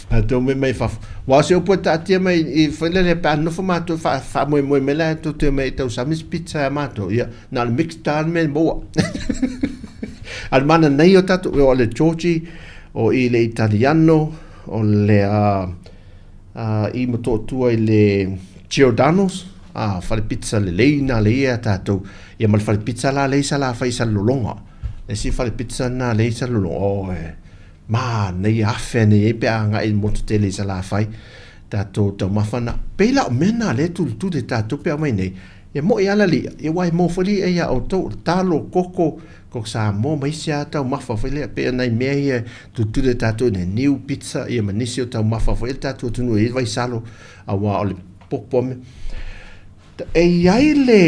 Pe a tō mai mai fafo. Wa o se upu e taatia mai i whai lele pe a nofo mātou wha, whaamoemoe mai la e tō te mai e tau sami se pizza e a mātou. Ia, nā le mixed tā le mea moa. A le mana nei o tātou, o le Georgie, o i le Italiano, o le a, a i Motootua i le Giordano's, a fale pizza lelei nā le ia tātou. Ia ma le fale pizza la le isa la whai sa lolonga. Le si fale pizza nā le isa lolonga. Oh, e, ma, nei afe nei e pe a ngai motu te le isa la whai. Tātou taumafa na. Pei la o mea nā le tulutuli tātou pe a mai nei. Ia mo'i ala le i'a, ia wai mō foi le i'a iā outou, o le talo, koko, koko Samoa ma isi a taumafa foi lea, pei o nai mea ia tulutuli a tātou ina niu, pizza, ia ma nisi o taumafa foi le tātou atunuu e i ai le vaisalo, auā o le popo a mea. E i ai le...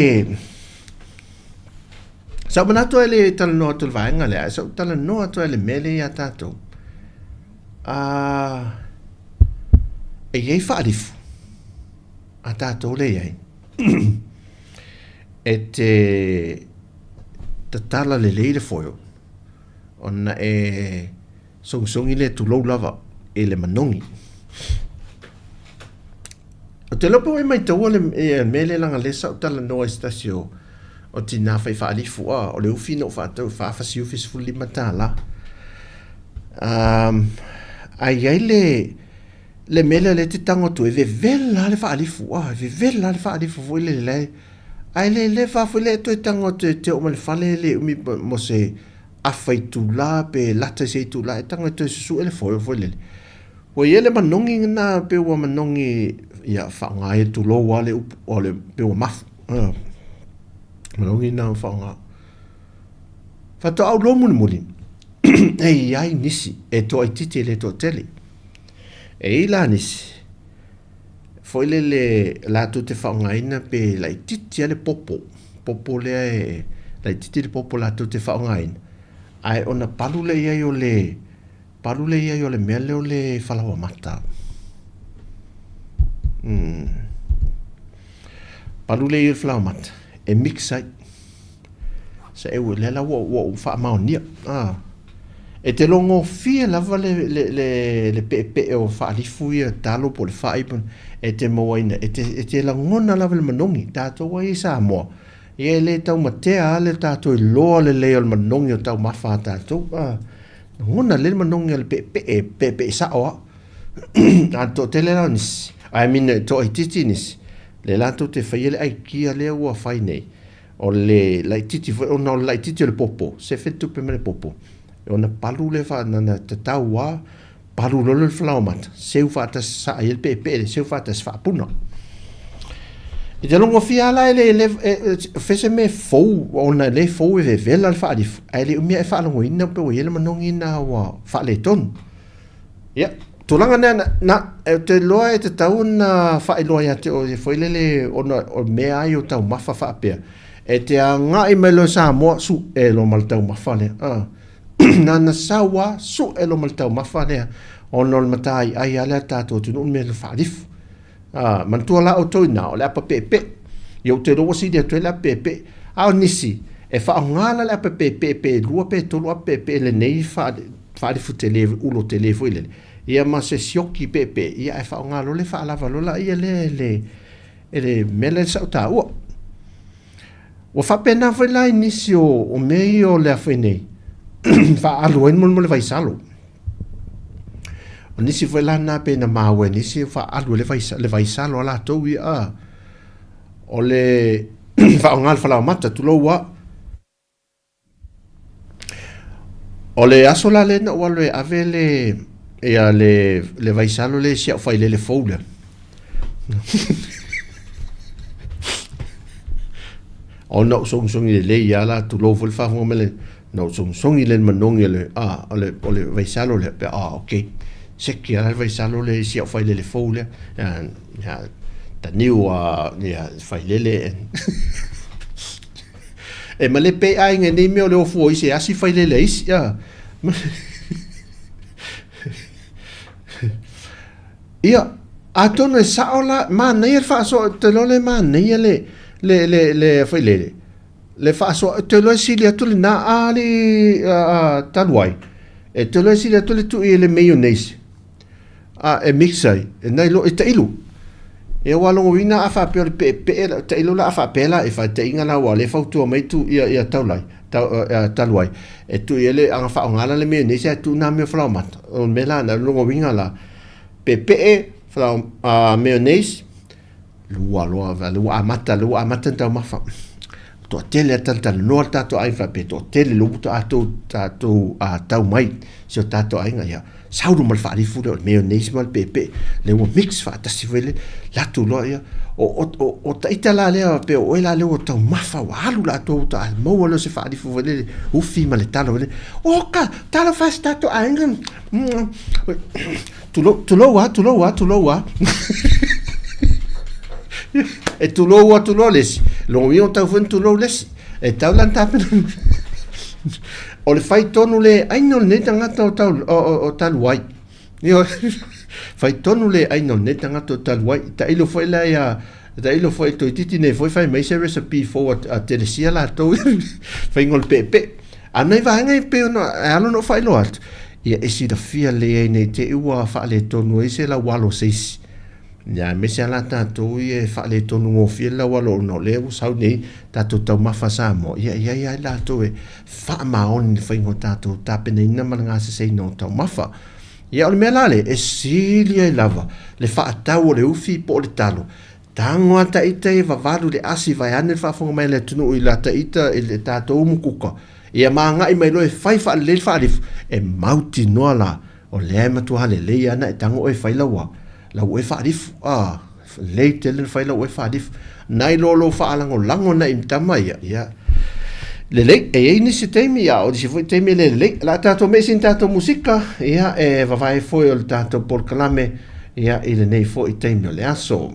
Sa ou manatu ai le talanoa atu i le vaega lea, ae sa ou talanoa atu ai le mea lea iā tātou, a, e i ai faalifu a tātou lea i ai. E te tatala lelei le foil ona e sogisogi lea tulou lava i le manogi. O te iloa pe ua e maitaua le mea lea leaga lea sa ou talanoa i se tasi o o tinā fai faalifu a o le ufi na ou faatau e fa siufi $15. Um, a i ai le Le mea lea o lea e te tago atu ai, e vevela lava le faalifu, ah, e vevela lava le faalifu foi lele la e, ae le leva foi lea e toe tago atu e te oo mai le fale e le umi mo se afa itula pe lata i se itula e tago e toe susue le foil foi lele. Ua i ai le manogi lena pe ua manogi, ia, faaaoga ai, tulou lava le upu, o le, pe ua mafu, ah, manogi lena ua faaaoga. Faatoa ou loa mulimuli, e i ai nisi e toaitiiti e le toatele. E i ai la nisi, foi lele latou te faaaogaina pe laitiiti lava le popo, popo lea e laitiiti le popo latou te faaaogaina, ae ona palu lea i ai o le, palu lea i ai o le mea lea o le falaoa mata. Mm. Palu lea i ai o le falaoa mata, e mix ai. Sa e ua, lea la ua, ua ou faamaonia. Ah. E te logofie lava le, le, le, le peepee o faalifu ia talo po o le fai, e te mauaina, e te, e te lagona lava le manogi, tātou ai i Samoa. Ia e le taumatea a le tātou iloa lelei o le manogi o taumafa a tātou. Ah. Lagona lelei le manogi o le peepee, peepee sao a. A toatele la o nisi, I mean, toaitiiti nisi, le latou te faia le aikia lea ua fai nei. O le laitiiti foi, ona o le laitiiti o le popo, sefe le tupe ma le popo, e ona palu lea faanana tatau a, palu loa le falaoa mata, seu faatasi saa ai le peepee le seu faatasi faapuna. I te logofia la e le, le e, e, fe se mea fou, ona le fou e vevela le faalifu, ae le umi e faalogoina pe ua i ai le manogi na ua faaletonu. Ia, tulaga nea na, na, e te iloa e tatau ona faailoa ia te oe foi lele ona o mea ai o taumafa faapea. E te agai mai loa i Samoa, su'e loa ma le taumafa lea. Ah. Nana sau lava, su'e loa ma le taumafa lea ona o le mataiai lava lea a le tatou atunuu le mea le faalifu. A, manatua la outou i ina, o le apa peepee. Ia ou te iloa ua sili atu ai le apa peepee. A o nisi, e faaaoga la le apa peepee pe lua pe tolu apa peepee lenei faalifu tele, ulo tele foi lele, ia ma se sioki peepee, ia ae faaaoga loa le faalava loa laia lea e le, e le mea lea sa ou taua. Ua faapena foi la i nisi o, o mea ia o le a fai nei, faaalu ai mo le vaisalo. O nisi foi la na pei na maua e nisi faaalu ai le vai, le vaisalo a latou ia a. O le faaaoga le falaoamata, tulou a. O le aso la lea na ou alu e ave le, ia le, le vaisalo lea i si au failele fou lea. Ona ou sogisogi lelei lava la, tulou foi le faafofoga mai le, na ou sogisogi lea i le manogi o le, a, o le, o le vaisalo lea, pe, a, ok, seki lava le vaisalo lea i si au failele fou lea, ia, the new, ia, failele and E male pe aiga i nei mea o le ofu o isi e asi failele a isi, a. Ia, atonu e sao la, manaia le faasoa, ou te iloa le manaia le, le, le, le, foi lele, Le faasoa, ou te iloa e sili atu lena a le talu ai. E te iloa e sili atu le tuu i ai le mayonnaise a e mix ai, e nai lo e tailu. Ia ua logoina a faapea o le peepee la tailu la a faapea la e faitaiga la ua le fautua mai tu ia ia taulai tau, talu ai e tuu i ai le aga faaaoga la le mayonnaise ae tuu na mea o falaoamata. O le mea la na logoina la peepee falao mayonnaise Lua loa, lea ua amata, lea ua amata ona taumafa. Toatele a talatalanoa le tatou aiga faapea, toatele le uta a tou, tatou a tau mai si o tatou aiga ia. Sau loa ma le faalifu lea o le mayonnaise ma le peepee, lea ua mix faatasi foi le latou loa ia. O, o, o, o taita la lea pe o oe la lea ua taumafa ua alu latou uta a maua lea o se faalifu foi lele ufi ma le talo foi lele. Oka, talofa e si tatou aiga. Tulou, tulou a, tulou a, tulou a. E tulou atu loa le isi, lona uiga ua tatau foi ona tulou le isi. E tatau la ona tapena. O le fai tonu le aina o lenei tagata o, tau, o, o, o talu ai. Ioe. Fai tonu le aina o lenei tagata o talu ai. Tailo foi la ia tailo foi toeitiiti nei foi fai mai se recipe fou a, a Telesia latou faiga o le peepee. A o nai vaega ia pei ona e ala ona ou faailoa atu, ia e silafia lelei ai nei te i ua faaletonu ai se laualo o se isi. Ia aemaise lava la tatou ia e faaletonu gofie le laualo ona o lea ua sau nei tatou taumafa Samoa, ia e i ai lava i latou e faamaoni i le faiga o tatou tapenaina ma le gaseseina o taumafa. Ia o le mea la lea, e sili ai lava le faatau o le ufi po o le talo Tago a taita ia vavalu le asi vaeane le faafofoga mai a le atunuu i la taita i le tatou umukuka ia ma agai mai loa e fai faalelei le faalifu e mautinoa la o lea e matua lelei a na e tago oe e fai lau a lau oe faalifu a lelei tele na fai lau oe faalifu nai lo lou faalagolago na i tama ia ia lelei e iai nisi taimi a o nisi foi taimi e le lelei la tatou me'i sina tatou musika ia e vavae foi o le tatou polokalame Ia, i lenei foi taimi o le aso.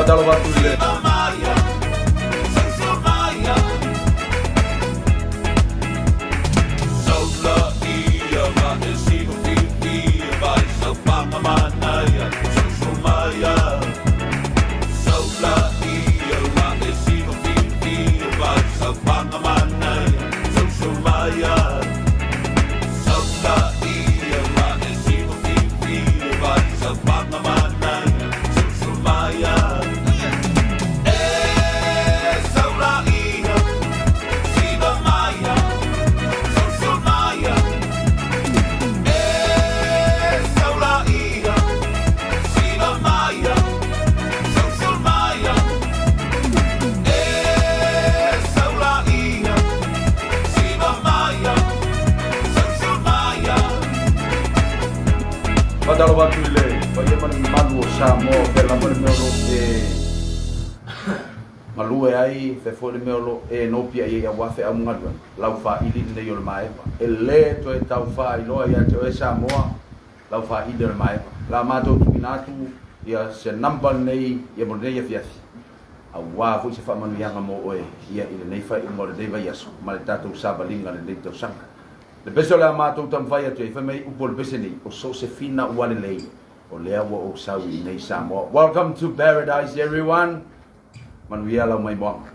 Faatalofa atu i le Faatalofa atu i le paia ma le mamalu o Samoa o fea lava le mea o lo o e galue ai, fea foi le mea o lo o e nopiai ai aua feau ma galuega, lau faili lenei o le maeva. E le toe tau faailoa ia te oe Samoa lau faili o le maeva. O le a matou tuuina atu ia se number lenei ia mo lenei afiafi aua foi se faamanuiaga mo oe ia i lenei faaiuga o lenei vaiaso ma le tatou savaliga i lenei tausaga. Le pese o le a matou taumafai atu ai, fai mai upu o le pese nei, o Sosefina ua lelei, o lea ua ou sau i inei Samoa. Welcome to paradise everyone. Manuia lau maimoaga.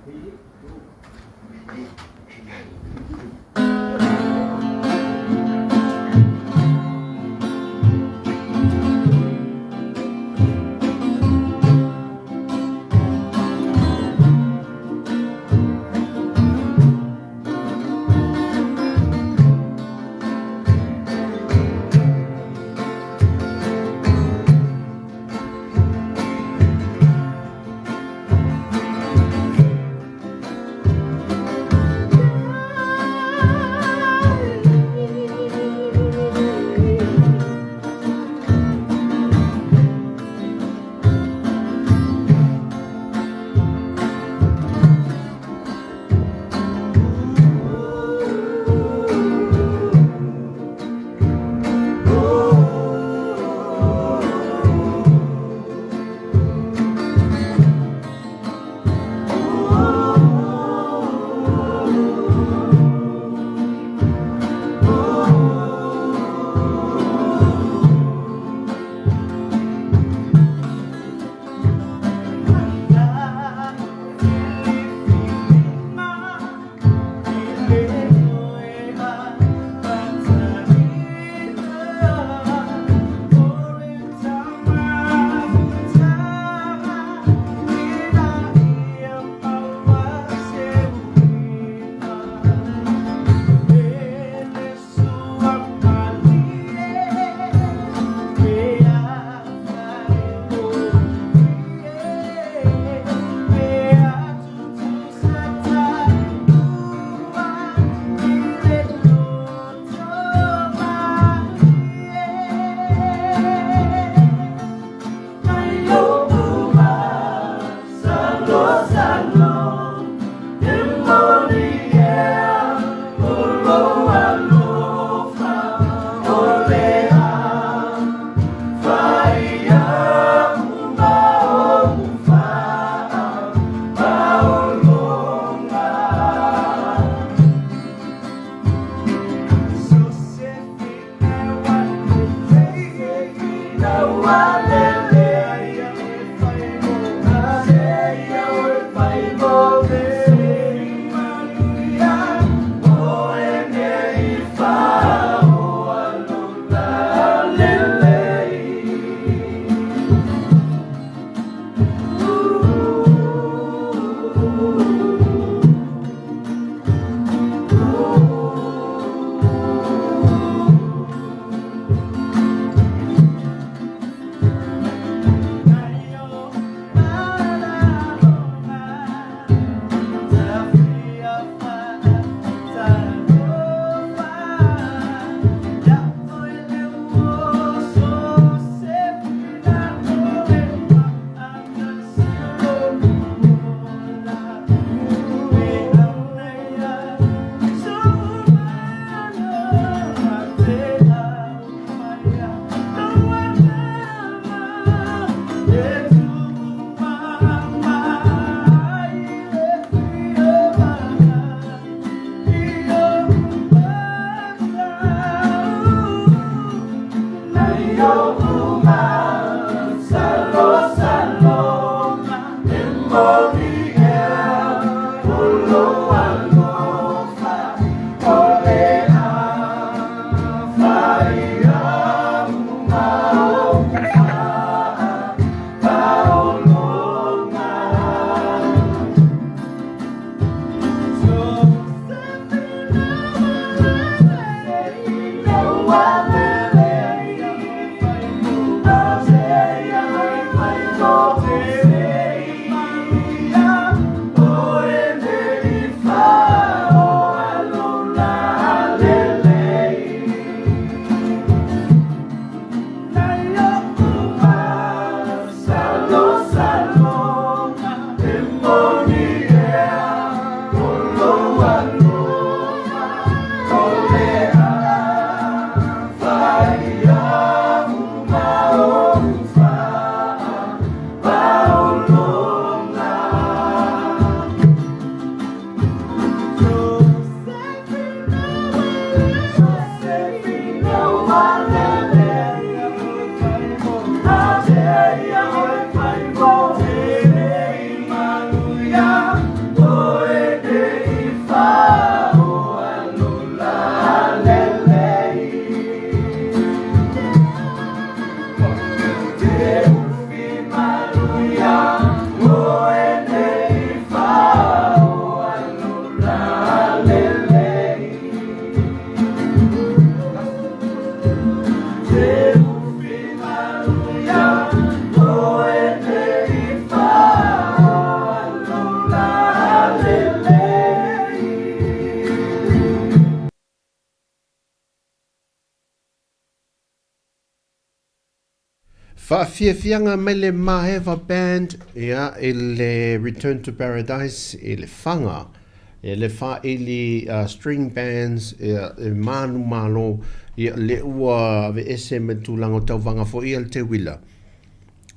Faafiafiaga mai le Maeva Band ia i le Return to Paradise i Lefaga. Ia le faaili string bands ia e manumalo ia le ua aveese mai le tulaga o tauvaga foi ia le teuila.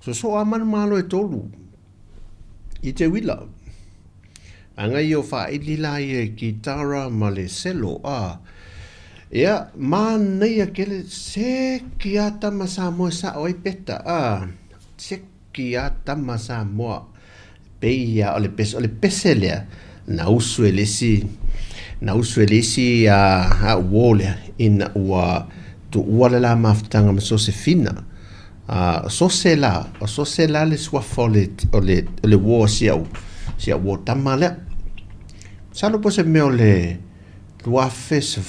Sosoa a manumalo e tolu i teuila. Aga ia o faaili la ia i kitara ma le cello a. Ia, manaia kele, seki a tama Samoa e sao ai peta a. Seki a tama Samoa. Pei a o le pese, o le pese lea, na usu e le isi, na usu e le isi a, a uo lea, ina ua tuua le la mafutaga ma Sosefina. A, o Sose la, o Sose la le suafa o le, o le, o le uo a si au, si au uo tama lea. Masalo po o se mea o le 2014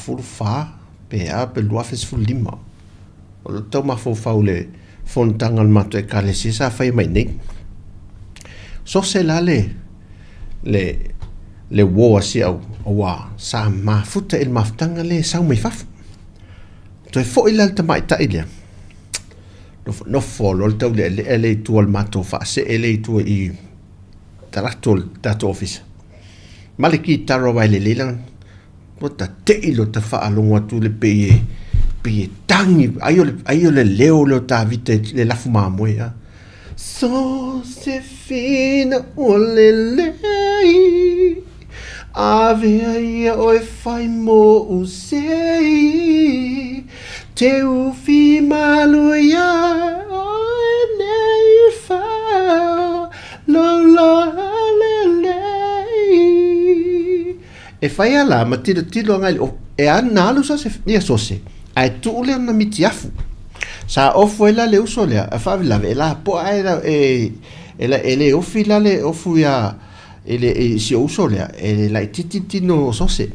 pe a pe 2015. O lo tau mafaufau le fonotaga a le matou ekalesia sa faia mai nei. Sose la le, le, le uo a si au, aua sa mafuta i le mafutaga lea e sau mai fafo. Toe foi la le tamaitai lea. Nofonofo loa le taulealea lea i tua o le matou faasee lea i tua i talaatu o le tatou ofisa. Ma le kitara aua e lelei lana. Ua ta tei loa ta faalogo atu le pei e pei e tagi ai o le ai o le leo lea o Tavita i le lafu mamoe a. Sosefina ua lelei Avea ia oe fai moʻu sei Te ufi malu ia oe nei fao Lou loa lelei E fai a la ma tilotilo agai le e ana alu sose ia sose ae tuu lea ona mitiafu. Sa ofu ai la le uso lea a faalavelave e lapoa ae e e le ofi la le ofu ia e le e si ou uso lea e laitiiti le tino o sose.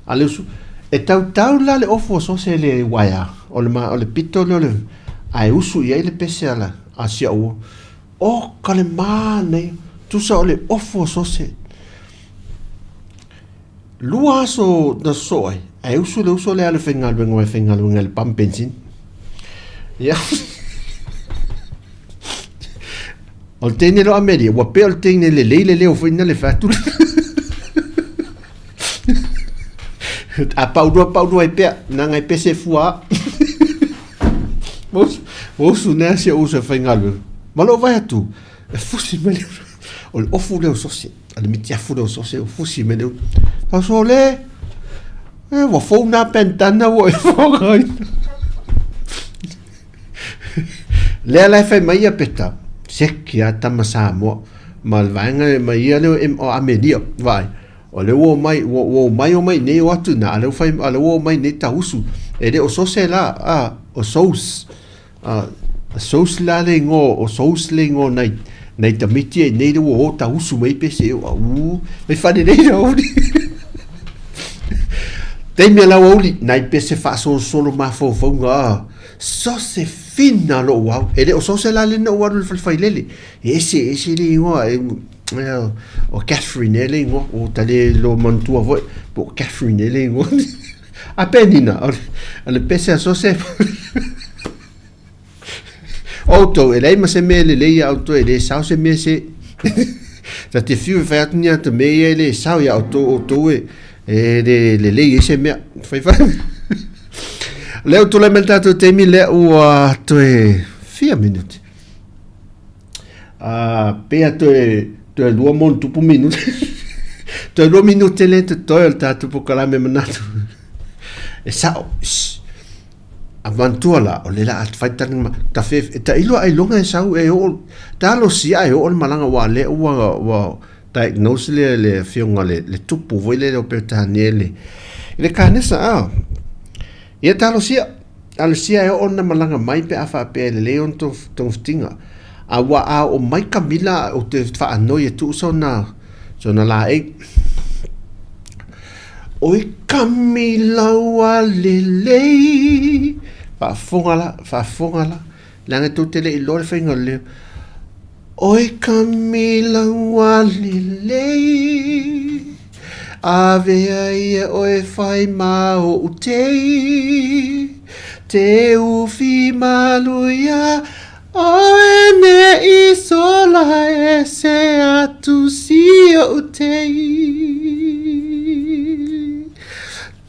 A le uso e tautau la le ofu o sose i le uaea o le o le pito lea o le ae usu i ai le pese a la a si au uo. Oka le manaia, tusa o le ofu o sose. Lua aso na sosoo ai, ae usu le uso lea a le faigaluega aua e faigaluega i le pump penisini. Ia. O le teine loa Amelia, ua pei o le teine lelei le leo foi na le fai atu. A paulua paulua ai pea, nanga e pese fua a. Ua usu nea si ou uso e faigaluega. Ma lou vaai atu, e fusi mai le o le ofu lea o sose, a le mitiafu lea o sose, o fusi mai le Sole, e, ua fou nā pentana ua e faaaogaina. Lea la e fai mai ia Peta, seki a tama Samoa, ma le vaega ma ia lea o Amelia, vaai, o lea ua omai, ua, ua omai omai nei o atu na, a lea ua fai, a lea ua omai nei tausu. E le o sose la, a, o sous. A, sous la le ingoa, o sous le ingoa nai, nai tamiti e nei le ua o tausu mai pese, au, mai faalelei la aoauli. Taimi a lau aoauli, nai pese faasolosolo mafaufauga, a, Sosefina lou au. E le o Sose la le na ou alu i le fale failele. E ese, ese le igoa. E, o Catherine e le igoa. O ta le lo manatua foi. Po o Catherine e le igoa. A Penina, o le pese a Sose. Outou, e leai ma se mea e lelei ia outou, e le sao se mea se... Ta te fiu e fai atu ni ata mea ia e le sao ia outou, outou e, e le lelei ai se mea. Fai fai. Lea ua tulai mai le tatou taimi lea ua toe fia minute. Uh, pea toe, toe lua mo tupu minute. toe lua minute le totoe o le tatou pokalame manatu. E sao. Shh. A manatua la, o le la a fai tali ma, ta fe, ta iloa ailoga e sau e oo, talosia e oo le malaga aua lea ua, ua diagnose le, le afioga le, le tupu foi lele o Peretania i le, i le kanesa a. Ia talosia, talosia e oo ona malaga mai pe a faapea e lelei ona togafitiga. A ua a oo mai Kamila ou te faanoi e tuu sona, sona laei. Oi Kamila ua lelei. Faafofoga la, faafofoga la. Leaga tou te le i iloa le faiga o le leo. Oi Kamila ua lelei. Avea ia oe fai ma ou tei. Te ufi malu ia. Oe ne i sola ese atu si o tei.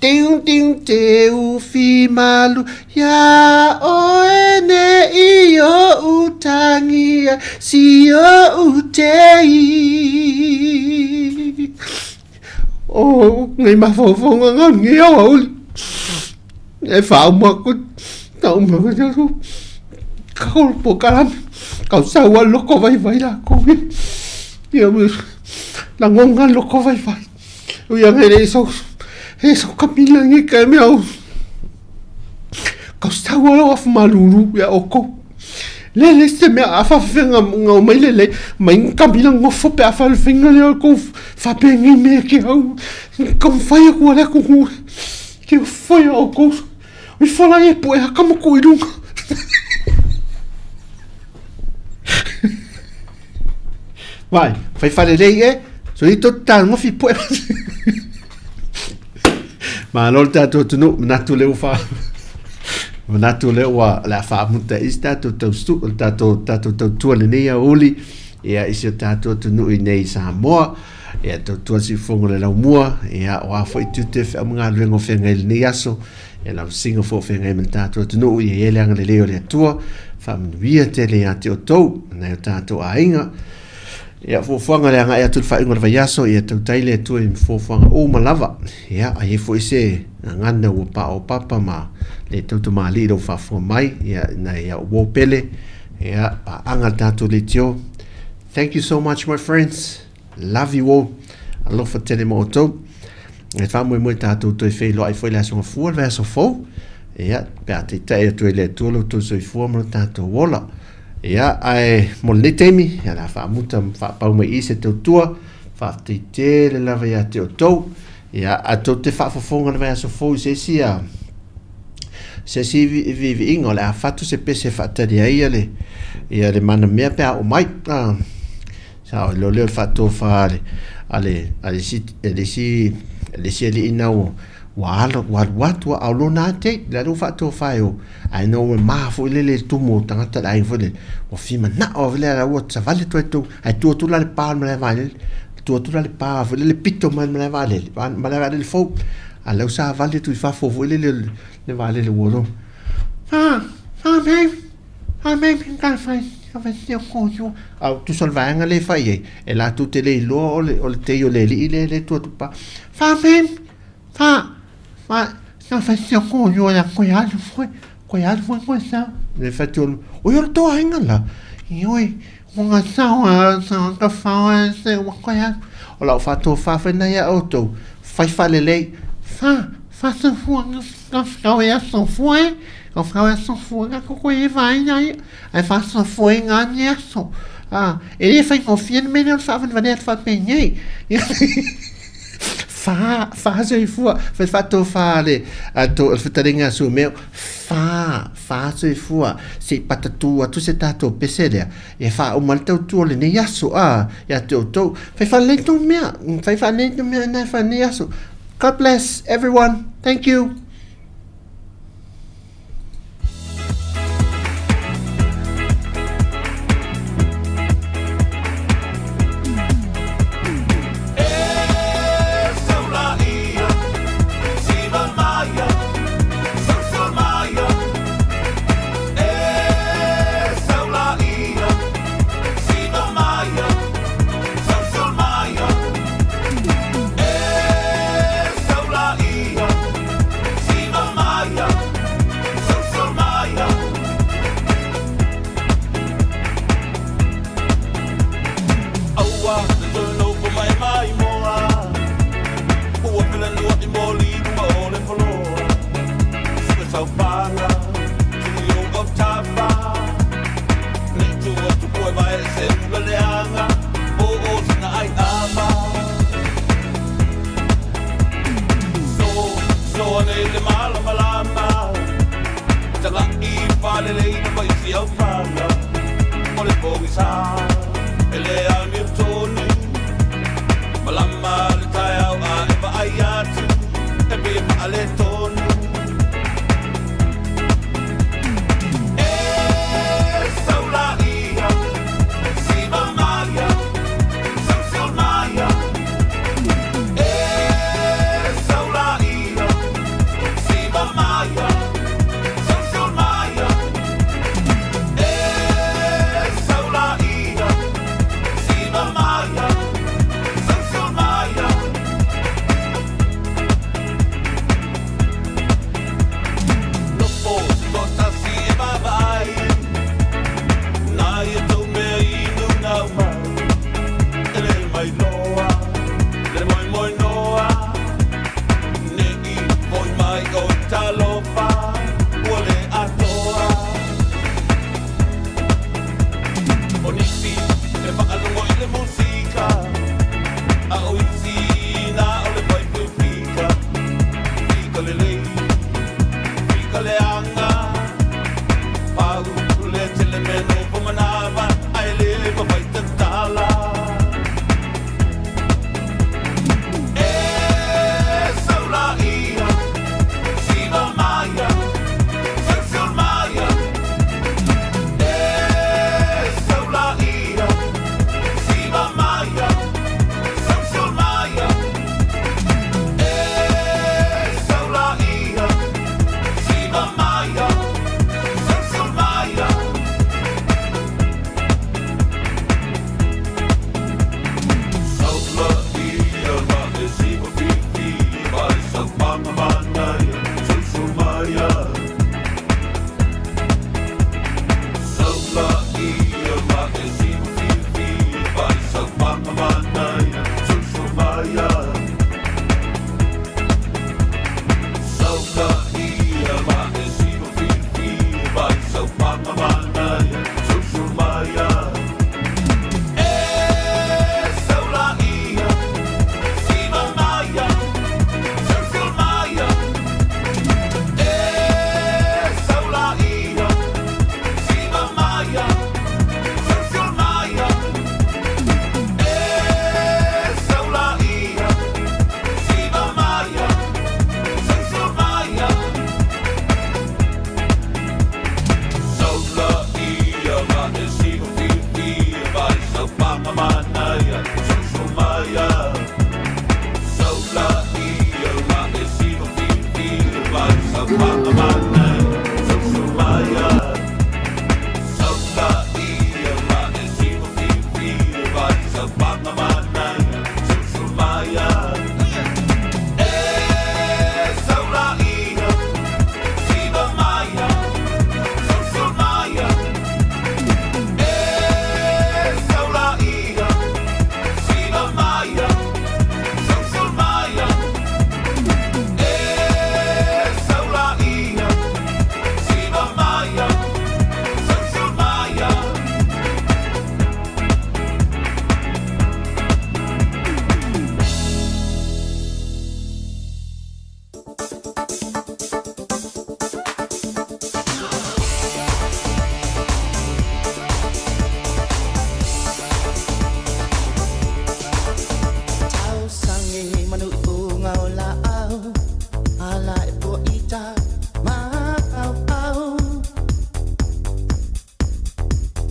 Tiu tiu te ufi malu ia oe ne i o utangia si o tei. O ngai mafaufauga ngau ni au auli. E faauma ku tauma ku te kau po kalame kau sau a loko vaivai lakou ia. Ia lagoga loko vaivai. Ui anga e le sau e sau kamila ngi ka mea au. Kau sau a lau afu malulu ia oukou. Le le se mea a faafefega ngau mai le lei mai kamila ngofo pe a faafefega lea o kou faapea mea ke au. Ka mawhai aku a le aku ku ke whai o kou. I whala e po e haka moko i runga. Vai, whai whare rei e, so i to tā ngofi po e. Malo le tātou tunu, manatu le uwha. Manatu le ua le a whaamuta i se tātou taustu, o le tātou, tātou tautua le nei a uli, ia i se tātou tunu i nei Samoa. Ia tautua siufofoga le laumua, ia o a foi tiute whea mga luenga o whengai lenei aso, ia lau singa fo whengai me le tātou atunuu, ia ia le agalelei o le Atua, faamanuia tele ia te outou, nai o tātou aiga. Ia fuafuaga le agai atu i le faaiuga o le vaiaso, ia tautai le Atua i fuafuaga uma lava. Ia, a i ai foi se gagana ua paopapa ma le tautamāli'i i lou faafofoga mai, ia, nai au uo pele, ia, paaga le tātou leitio. Thank you so much my friends. Love you all. Alofa tele mo outou. E faamoemoe tātou toe feiloai foi le aso gafua, le vaiaso fou. Ia, pe a taitai atu ai le Atua lo outou soifua ma lo tātou ola. Ia, ae mo lenei taimi, ia la faamuta ma faapau mai i se tautua, faafetai tele lava ia te outou. Ia, a tou te faafofoga le vaiaso fou i se isi a se isi viiviiga o le a fatu se pese e faatali ai ia le ia le manamea pe a oo mai. Ah, Sa o leo le faatofa a le a le a le isi a le isi a le isi alii na ua ua alo ua alu atu a o lona ate le alu faatofa e o ae na ua ma foi lele i le tumu o tagata le aiga foi lele ua fia manao foi le ala ua savali atu ai tou ae tu atu la le pa o le malae vaalele tu atu la le pa foi lele pito mai le malae vaalele malae vaalele fou a lea ua savali atu i fafo foi lele le vaalele ua lo fa fa A tusa o le vaega lea e fai ai, e latou te le iloa o le, o le tei o le alii lea le tu atu pa. Fa mem, fa, fa, sa fa sia ko yo ya ko ya lu foi, ko ya lu foi ko sa. Le fa tu o yo to ainga la. Ioe, o nga sa o sa ka fa o se wa ko ya. O lau fa to fa fa na ya o to. Fai fa le lei. Fa, fa sa fua ka fa ya so fua. Ka whakasofoina ko koe e whāinga ia, ai whakasofoinga ni aso. Ā, e le whaingofie le mea nei o le whaawanewani atu whaapenei. Wha, wha soifua, whai whaatowha le, a to, le whataringa su mea, wha, wha soifua, se i patatū atu se tātou pese lea, e whaauma le tautua o lenei aso, ā, ia te outou, whai whalei tō mea, whai whalei tō mea nai whanei aso. God bless everyone. Thank you.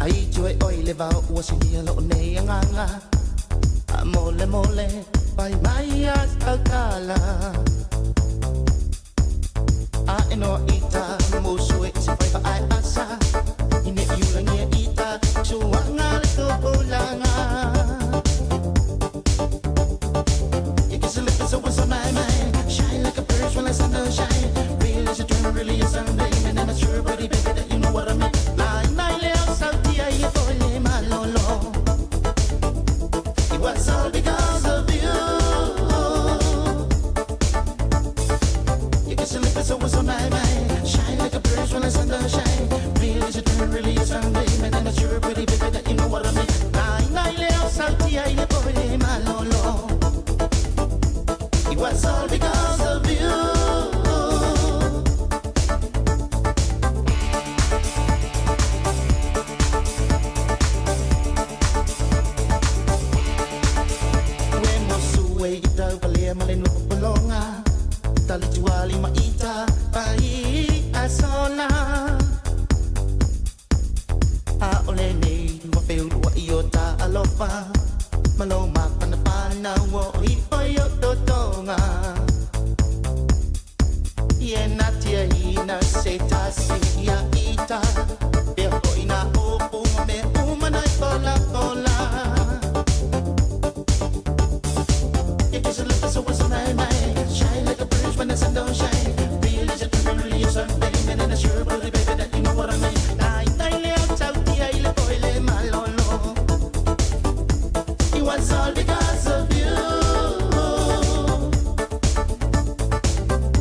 Ai tue oi le vao ua sinia lo nei anganga. A mole mole pai mai a tautala. A eno ita musu e se fai fa ai asa. Ine iulangia ita suanga le tupulanga. You kiss a lip so what's on my mind. Shine like a bird when the sun don't shine. Real is a dream, really is Sunday. Man, I'm sure, buddy, baby, that you know what I mean. Nai, nai, leo, sauti, ai, e pole, malolo. It was all because of you. You kiss a lip so what's on my mind. Shine like a bird when the sun don't shine. Real is a dream, really is Sunday. Man, I'm sure, pretty, baby, that you know what I mean. Nai, nai, leo, sauti, ai, e pole, malolo. It was all because of you. We mosu e ita valea male no popolonga. Tali tuali maita pai asola. A ole nei wa feulua i o ta alofa. Malo mapana pana o i o totonga. Ie na tia ina se tasi ia ita. Pea ho ina opu me umana i pola pola. You kiss a lip so what's on my mind. Shine like a bird when the sun don't shine. Real is a dream, really is Sunday. Man, and I'm sure, buddy, baby, that you know what I mean. Nai, nai, leo, tauti, ai, le poi, le malolo. It was all because of you.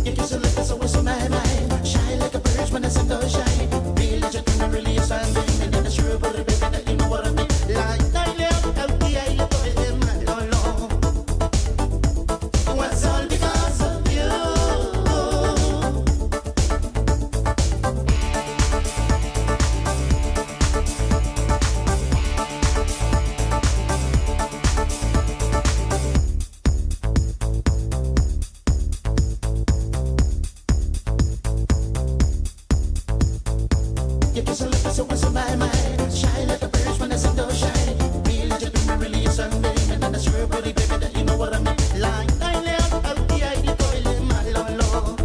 You kiss a lip so what's on my mind. Shine like a bird when the sun don't shine. Real is a dream, really is Sunday. Man, and I'm sure, buddy, baby, that you know what I mean. Nai, nai, leo, tauti, ai, le poi, le malolo. It was all because of you. You kiss a lip so what's on my mind. Shine like a bird when the sun don't shine. Real is a dream, really is Sunday. Man, and I'm sure, pretty baby, that you know what I mean. Like, I leo, tauti, ai, le poi, le malolo.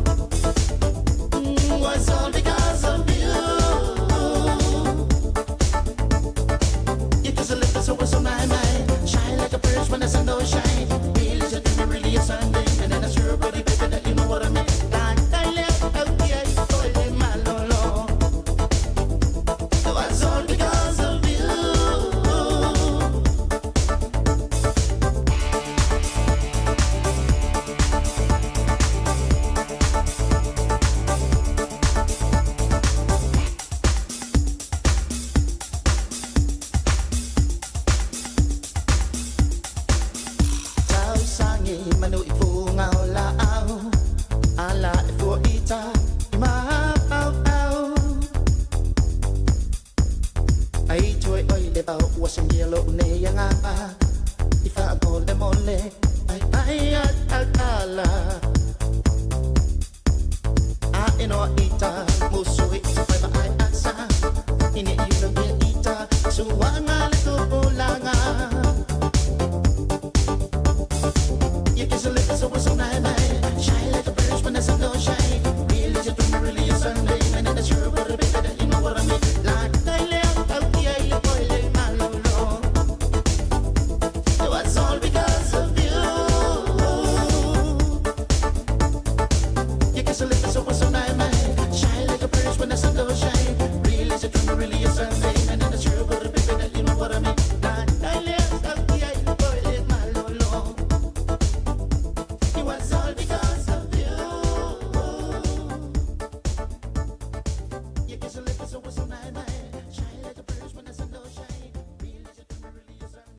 Was all because of you. You kiss a lip so what's on my mind. Shine like a bird when the sun don't shine. Real is a dream, really is Sunday. Man, and I'm sure, pretty baby, that you know what I mean. Like, I leo, tauti, ai, le poi, le malolo. It was all because of you. Tausangi manu i funga o la au. Ala e fua ita i ma au au. Ai tue oi le vao ua singia lo nei anga. I wha mole mole ai ai a tautala. A eno ita musu i te whaiva ai asa. Ine i ulangia